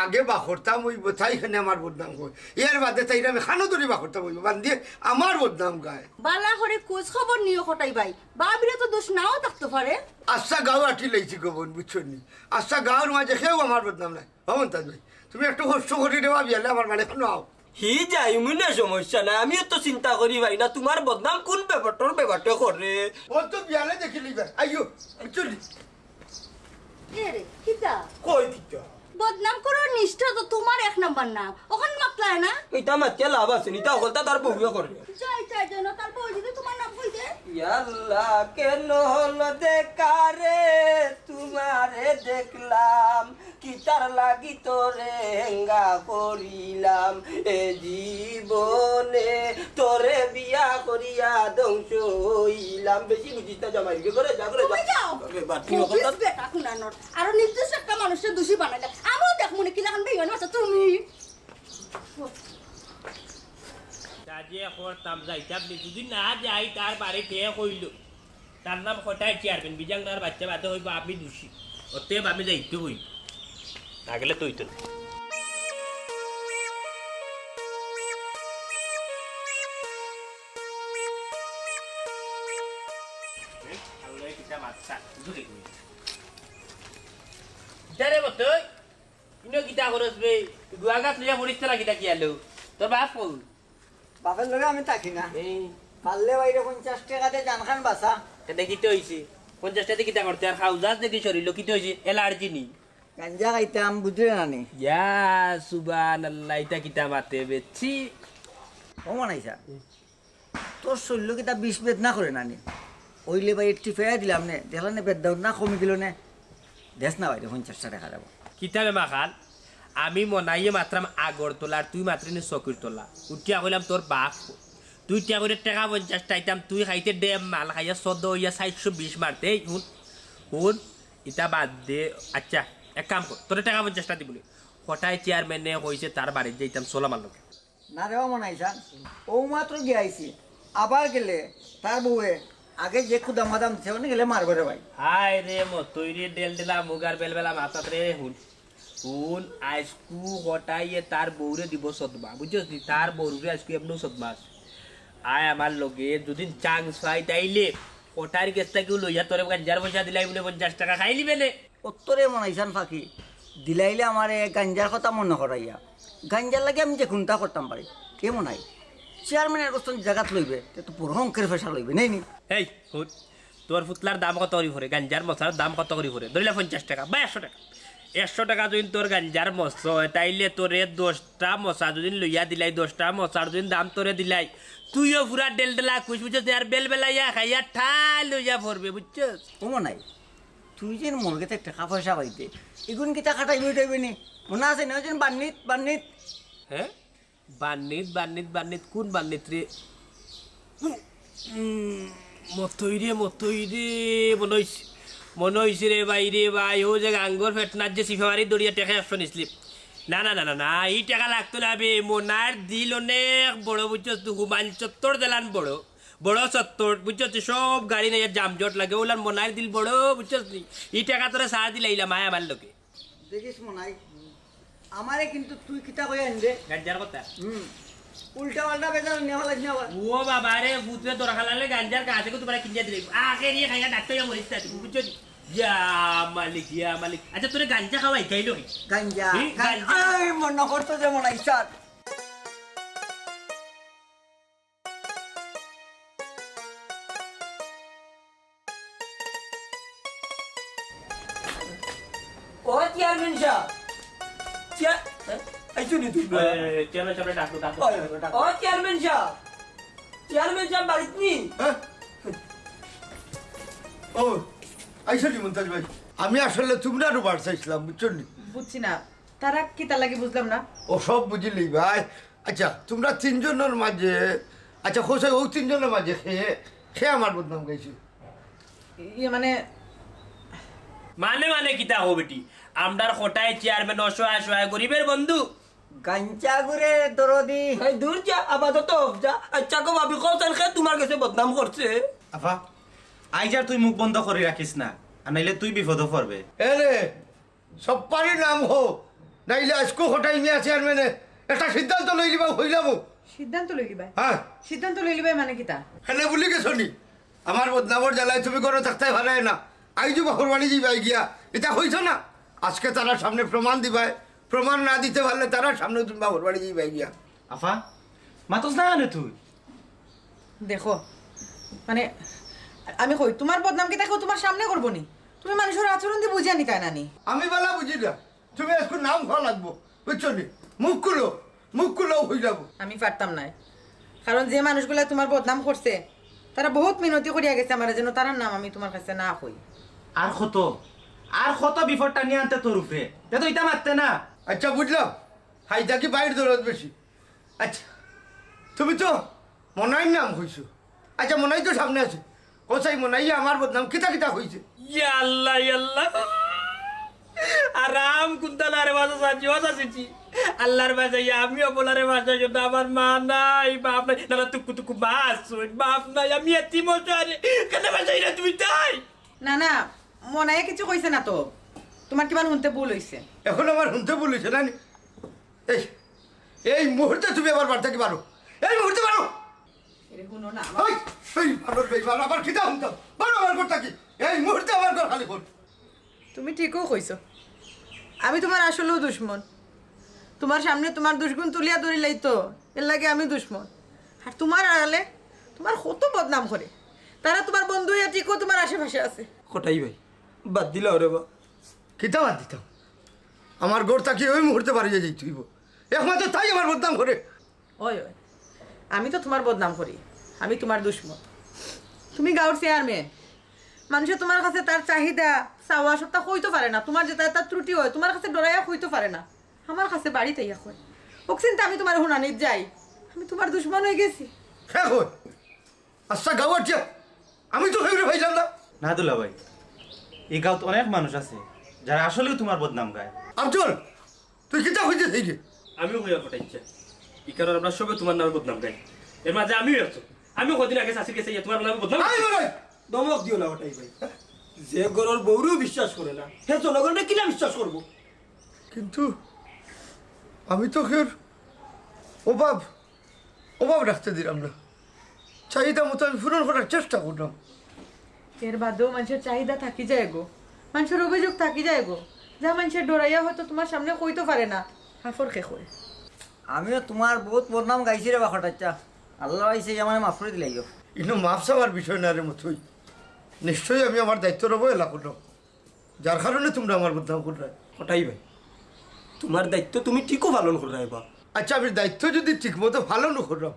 আগে বা করতাম অইবো, তাই কেনে আমার বদনাম কয়। এর বাদে তাইরে আমি কানো ধরি বা করতাম অইবো, বান্দিয়ে আমার বদনাম গায়। বালা করি খোঁজ খবর নিও কটাই ভাই, বাবিরও তো দুষ নাও থাকতো পারে। আচ্ছা, গাউ আটি লাইছি গো বইন, বুঝছো নি? আচ্ছা, গাউর মাঝে কেউ আমার বদনাম নাই। ও মুমতাজ ভাই, তুমি একটু কষ্ট করি রে বা, বিয়ালে আমার বাড়ি খানো আও। হি যাইমু নে, সমস্যা নাই, আমিও তো চিন্তা করি ভাই না, তুমার বদনাম কুন বেবাটর বেবাটে করে। ও তো বিয়ালে দেখিলিবা, আইও, চলি। এ রে, কিতা? কই কিতা? বদনাম করার নিষ্ঠা তো তুমার এক নাম্বার নাম, অখন মাতলায় না? ইতা মাতিয়া লাভ আছে নি, ইতা অকলতা তার বউয়ে করে। যাই, যাই, যেন তার বউ যদি তুমার নাম কই দে। ইয়াল্লা, কেন হলো দেখা রে, তুমারে দেখলাম, কিতার লাগি তোরে হেঙ্গা করিলাম, এ জীবনে তোরে বিয়া করিয়া ধ্বংস হইলাম। বেশি বুঝিস না জামাই, বিয়ে করে যা করে যা। তুমি যাও। আরে, বাদ দিও, মুখিস কথা। বেটা কুনানোর। আরো নির্দোষ একটা মানুষরে দোষী বানাইলে। আমিও দেখমু নে কিলাখান বেইমান আছো তুমি। তা যে করতাম যাইতাম নি, যদি না যাই তার বাড়িত হে কইল। তার নাম কটাই চেয়ারম্যান, বিজাংনার বাচ্চা বাদে অইবো আমি দোষী। অতএব আমি যাইতে অইবো। না গেলে তো অইতো না। আল্লাহ কিতা মাতছা, বুঝলি? কিতা রে বতই? ইনো কিতা করস বে? গুয়া গাছ লইয়া পড়িস তোরা কিতা কি আলো? তোর বাপ কই? বাপের লগে আমি থাকি না। এই। পারলে বাইরে পঞ্চাশ টেকা দে জানখান বাঁচা। তে দেখি তো অইছে। পঞ্চাশ টেকা দে কিতা করতে আর খাও? যাস দেখি শরীরলো কিতা অইছে? অ্যালার্জি নি? গাঞ্জা খাইতাম, বুঝলে না নি? ইয়া সুবহানাল্লাহ, ইতা কিতা মাতে বেচছি? ও মনাইছা? তোর শরীরলো কিতা বিষ বেদনা করে না নি? অইলে ভাই একটু ফেরাই দিলাম নে, দেখলে নে বেদনা কমি গেল নে। দেস না বাইরে পঞ্চাশ টেকা দেবো। কিতা বে মাখাল? আমি মনাইয়ে মাতরাম আগরতলা, আর তুই মাতরে নি চকির তলা। উঠিয়া কইলাম তোর বাপ। তুই টিয়া করে টেকা পঞ্চাশ টাইতাম, তুই খাইতে ডেম মাল খাইয়া সদ্য অইয়া চাইরশো বিশ মারতে। এই হুন, হুন, ইতা বাদ দে। আচ্ছা, এক কাম কর, তোরে টেকা পঞ্চাশটা দিবুনি। কটাই চেয়ারম্যানে কইছে তার বাড়িত যাইতাম, চল আমার লগে। না রে, ও মনাইছান, ও মাত্র গিয়া আইছি, আবার গেলে তার বউয়ে আগে যে খুদা মাদাম দিছে, অনে গেলে মারবো রে ভাই। হায় রে মতই রে, ডেলডেলা মুগার বেলবেলা মাথাত রে, হুন। হুন, আইজকু কটাইয়ে তার বউরে দিব সদমা, বুঝছস নি? তার বউরে আইজকু এমনেউ সদমা আছে। আয় আমার লগে, যদি চান্স পাই তাইলে কটাইর গেছ থাকিও লইয়া তোরে গাঞ্জার পয়সা দিলাই বুলে পঞ্চাশ টেকা খাইলিবে নে। অত্তরে মনাইছান ফাঁকি দিলাইলে আমারে গাঞ্জার কথা মনো করাইয়া। গাঞ্জার লাগি আমি যে কুনতা করতাম পারি। এ মনাই, চেয়ারম্যানের গোস্ত জাগাত লইবে, তে তো বড় অঙ্কের পয়সা লইবে, নেই নি? এই, হুন, তোর ফুতলার দাম কত করি পড়ে? গাঞ্জার মশার দাম কত করি পড়ে? ধরিলা পঞ্চাশ টেকা বা একশো টেকা। একশো টেকা যুদি তোর গাঞ্জার মছ অয়, তাইলে তোরে দশটা মছা যুদি লইয়া দিলাই, দশটা মছার যুদি দাম তোরে দিলাই, তুইও পুরা ডেলডেলা খুশ, বুঝছস নি? আর বেলবেলাইয়া খাইয়া ঠাই লইয়া পড়বে, বুঝছস? ও মনাই, তুই যেন মোর গেছে টেকা পয়সা পাইতে, ইগুন কিতা খাটাইবি উঠাইবি নি? মনে আছে না, ওই যেন বান্নিত, বান্নিত? হ্যাঁ? বান্নিত, বান্নিত, বান্নিত, কোন বান্নিত রে? উম, মতই রে, মতই রে, মনে অইছে, মনে অইছে রে ভাই, রে ভাই, ও যে গাঙ্গর ফেটনার যে সিফা মারি দড়িয়া টেকা একশো নিছলি। না, না, না, না, না, ই টেকা লাগতো না বে, মনার দিল অনেক বড়, বুঝছস তুই, হুমায়ুন চত্বর দেলান বড়, বড় চত্বর, বুঝছস তুই, সব গাড়ি নিয়া যানজট লাগে, ওলার মনার দিল বড়, বুঝছস তুই, ই টেকা তোরে সার দিলাইলাম, আয় আমার লগে। দেখিস মনাই, আমারে কিন্তু তুই কিতা কই আনবে? গাঞ্জার কথা। হুম। উল্টা পাল্টা বেজাল নিয়ে ফেলাইস না আবার। ও বাবা রে, ভূতরে দরকার লাগলে গাঞ্জার গাছ থেকে তোমার কিনে দিলে। আগে নিয়ে খাইয়া ডাক্তার ইয়া মরিস না তুমি, বুঝছো নি? ইয়া মালিক, ইয়া মালিক। আচ্ছা, তোরে গাঞ্জা খাওয়াই খাইলো কি? গাঞ্জা, এই গাঞ্জা। গাঞ্জা। এই মনে করতো যে মনাই স্যার। ও চেয়ারম্যান সাহেব, চেয়ার-, এ, আইছো নি তুই? এ, চেয়ারম্যান সাহেব, ডাকো, ডাকো, ওই, ডাকো। ও চেয়ারম্যান সাহেব, চেয়ারম্যান সাহেব বাড়িত নি? হ্যাঁ? ও, আইছো নি মুমতাজ ভাই? আমি আসলে তোমরারও বার চাইছিলাম, বুঝছো নি? বুঝছি না, তারা কিতা লাগি বুঝলাম না। ও সব বুঝিলি ভাই। আচ্ছা, তোমরা তিনজনের মাঝে, আচ্ছা, হোসে ও তিনজনের মাঝে খে, খে আমার বদনাম গাইছে? ইয়ে মানে মানে, মানে কিতা হো বেটি? আমরার খটাই চেয়ারম্যান অসহায় সহায় গরিবের বন্ধু। গাঞ্জা গুরে দরদি। এই দূর যা, আপাতত অফ যা। আচ্ছা গো ভাবি, কও চান খে তোমার গেছে বদনাম করছে? আফা, আইজ আর তুই মুখ বন্ধ করি রাখিস না, আর নাইলে তুই বিপদো পড়বে। এ রে, সব পারি নাম হো, নাইলে আজকু খটাই মিয়া চেয়ারম্যানে একটা সিদ্ধান্ত লই লিবা, হইলাম। সিদ্ধান্ত লই লিবায়? হ্যাঁ। সিদ্ধান্ত লই লিবায় মানে কিতা? হেলে বুলি গেছো নি? আমার বদনামর জ্বালায় তুমি ঘরো থাকতায় পারায় না। আইজু বাপর বাড়ি যাইবায় গিয়া। ইতা কইছো না? আজকে তারার সামনে প্রমাণ দিবায়। প্রমাণ না দিতে পারলে তারার সামনে তুমি বাপর বাড়ি যাইবায় গিয়া। আফা, মাতস না কেনে তুই? দেখো, মানে, আমি কই, তোমার বদনাম কিতা কেউ তোমার সামনে করবো নি? তুমি মানুষর আচরণ দি বুঝিয়া নিতায় না নি? আমি বালা বুঝি না। তুমি আজকু নাম খাওয়া লাগবো, বুঝছো নি? মুখ খুলো, মুখ খুলো, হই যাবো। আমি পারতাম নায়, কারণ যে মানুষগুলা তোমার বদনাম করছে, তারা বহুত মিনতি করিয়া গেছে আমারে, যেন তারার নাম আমি তোমার কাছে না কই। আর কত, আর কত বিপদ টানিয়া আনতে তোর উপরে? তে তো ইতা মাততে না। আচ্ছা, বুঝলাম, হাইটা কি বাইর দরদ বেশি। আচ্ছা, তুমি তো মনাইর নাম কইছো। আচ্ছা, মনাই তো সামনে আছে। কও চাই মনাইয়ে আমার বদনাম কিতা কিতা কইছে? ইয়া আল্লাহ, ইয়া আল্লাহ। আরাম কুন্তা না রে বাসা সাজি, বাসা সিটি। আল্লাহর বাসাই, আমি অবলারে বাসাই, কিন্তু আমার মা নাই, বাপ নাই। না, না, তুকু, তুকু, মা আছইন, বাপ নাই। আমি এতিম অসহায় রে। কেনে বাসাই না তুমি তাই? না, না, মনাইয়ে কিছু কইছে না তো। তোমার কিমান হুনতে ভুল অইছে। এখন আমার হুনতে ভুল অইছে না নি? এই, এই মুহূর্তে তুমি আমার বাড়ি থাকি বারো। এই মুহূর্তে বারো। এরে হুনো না, আমার এই, এই বারো, এই বারো, আবার কিতা হুনতাম? বারো আমার ঘর থাকি। এই মুহূর্তে আমার ঘর খালি কর। তুমি ঠিকউ কইছো। আমি তোমার আসলেউ দুশমন। তোমার সামনে তোমার দুশগুন তুলিয়া ধরিলাইতো, এরলাগি আমি দুশমন। আর তোমার আড়ালে তোমার কত বদনাম করে। তারা তোমার বন্ধু অইয়া ঠিকউ তোমার আশেপাশে আছে। খটাই ভাই, বাদ দিলাও রে বা। কিতা বাদ দিতাম? আমার ঘর থাকি ওই মুহূর্তে বারইয়া যাইতে অইবো। একমাত্র তাই আমার বদনাম করে। ওই, ওই, আমি তো তোমার বদনাম করি, আমি তোমার দুশমন। তুমি গাঁওর চেয়ারম্যান, মানষে তোমার কাছে তার চাহিদা, চাওয়া সবটা কইতো পারে না। তোমার যেটা একটা ত্রুটি অয়, তোমার কাছে ডরাইয়া কইতো পারে না, আমার কাছে বাড়িত আইয়া কয়। অউ চিন্তা আমি তোমার হুনানিত যাই, আমি তোমার দুশমন অই গেছি। হে কই? আচ্ছা, গাঁও আটিয়া আমি তো কেউরে পাইলাম না। না দুলাভাই, ই গাঁওত অনেক মানুষ আছে, যারা আসলেউ তোমার বদনাম গায়। আফজল, তুই কিতা কইতে চাইরে? আমিও কইয়া ফাটাইচ্ছা। ই কারণে আমরা সবে তোমার নামে বদনাম গাই। এর মাঝে আমিও আছি। আমিও কদিন আগে চাচির গেছে গিয়া তোমার নামে বদনাম আই গাইছি। বেটাই! ধমক দিও না ওটাই ভাই। যে ঘরর বউরেও বিশ্বাস করে না, হে জনগণরে কিলা বিশ্বাস করবো? কিন্তু আমি তো কেউর অভাব, অভাব রাখতে দিলাম না। চাহিদা মতো আমি পূরণ করার চেষ্টা করলাম। এর বাদেও মানষর চাহিদা থাকি যায় গো, মানষর অভিযোগ থাকি যায় গো, যা মানষে ডরাইয়া হয়তো তোমার সামনে কইতো পারে না, কাফর কে কয়। আমিও তোমার বহুত বদনাম গাইছি রে বা খটাইচ্ছা। আল্লাহ আইছে, আমারে মাফ করি দিলাইও। ইনো মাফ চাওয়ার বিষয় না রে মতই। নিশ্চয়ই আমি আমার দায়িত্বর অবহেলা করলাম, যার কারণে তোমরা আমার বদনাম কররায়। কটাই ভাই, তুমার দায়িত্ব তুমি ঠিকউ পালন কররায় বা। আচ্ছা, আমি দায়িত্ব যুদি ঠিকমতো পালন কররাম,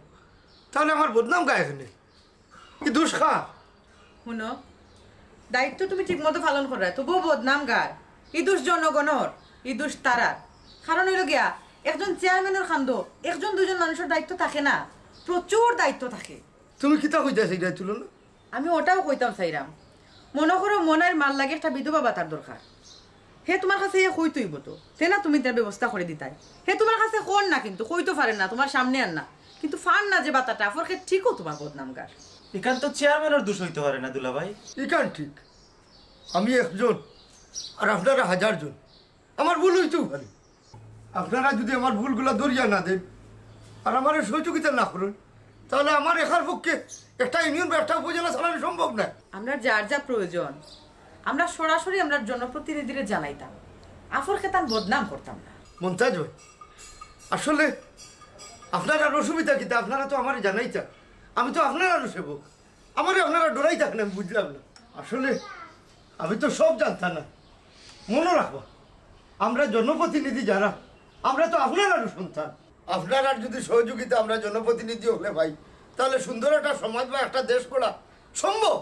তাইলে আমার বদনাম গায় কেনে? ই দুষ কার? হুনো, দায়িত্ব তুমি ঠিকমতো পালন কররায়, তবুও বদনাম গার। ই দুষ জনগণর, ই দুষ তারার। কারণ অইলো গিয়া, একজন চেয়ারম্যানর কান্দো একজন দুইজন মানুষর দায়িত্ব থাকে না, প্রচুর দায়িত্ব থাকে। তুমি কিতা কইতায় চাইরায় তুলনা? আমি ওটাও কইতাম চাইরাম, মনো করো মনাইর মার লাগি একটা বিধবা ভাতার দরকার, হে তুমার কাছে হে কইতো অইবো তো, তে না তুমি তার ব্যবস্থা করি দিতায়। হে তুমার কাছে কর না, কিন্তু কইতো পারে না, তুমার সামনে আর না, কিন্তু পার না যে ভাতাটা, আফরকে ঠিকউ তুমার বদনাম গার। ইখান তো চেয়ারম্যানর দুষ অইতো পারে না দুলাভাই। ইখান ঠিক, আমি একজন আর আপনারা হাজার জন, আমার ভুল অইতেও পারে। আপনারা যুদি আমার ভুলগুলা ধরিয়া না দেইন আর আমারে সহযোগিতা না করইন, তাইলে আমার একার পক্ষে একটা ইউনিয়ন বা একটা উপজেলা চালানো সম্ভব নায়। আমরার যার যা প্রয়োজন, আমরা সরাসরি আমরার জনপ্রতিনিধিরে জানাইতাম, আফরকে তান বদনাম করতাম না। মন্তাজ ভাই, আসলে আপনারার অসুবিধা কিতা? আপনারা তো আমারে জানাইতা, আমি তো আপনারারও সেবক, আমারে আপনারা ডরাইতা কেনে আমি বুঝলাম না। আসলে আমি তো সব জানতাম না। মনো রাখবা, আমরা জনপ্রতিনিধি যারা, আমরা তো আপনারারও সন্তান। আপনারার যুদি সহযোগিতা আমরা জনপ্রতিনিধি অকলে পাই, তাইলে সুন্দর একটা সমাজ বা একটা দেশ গড়া সম্ভব।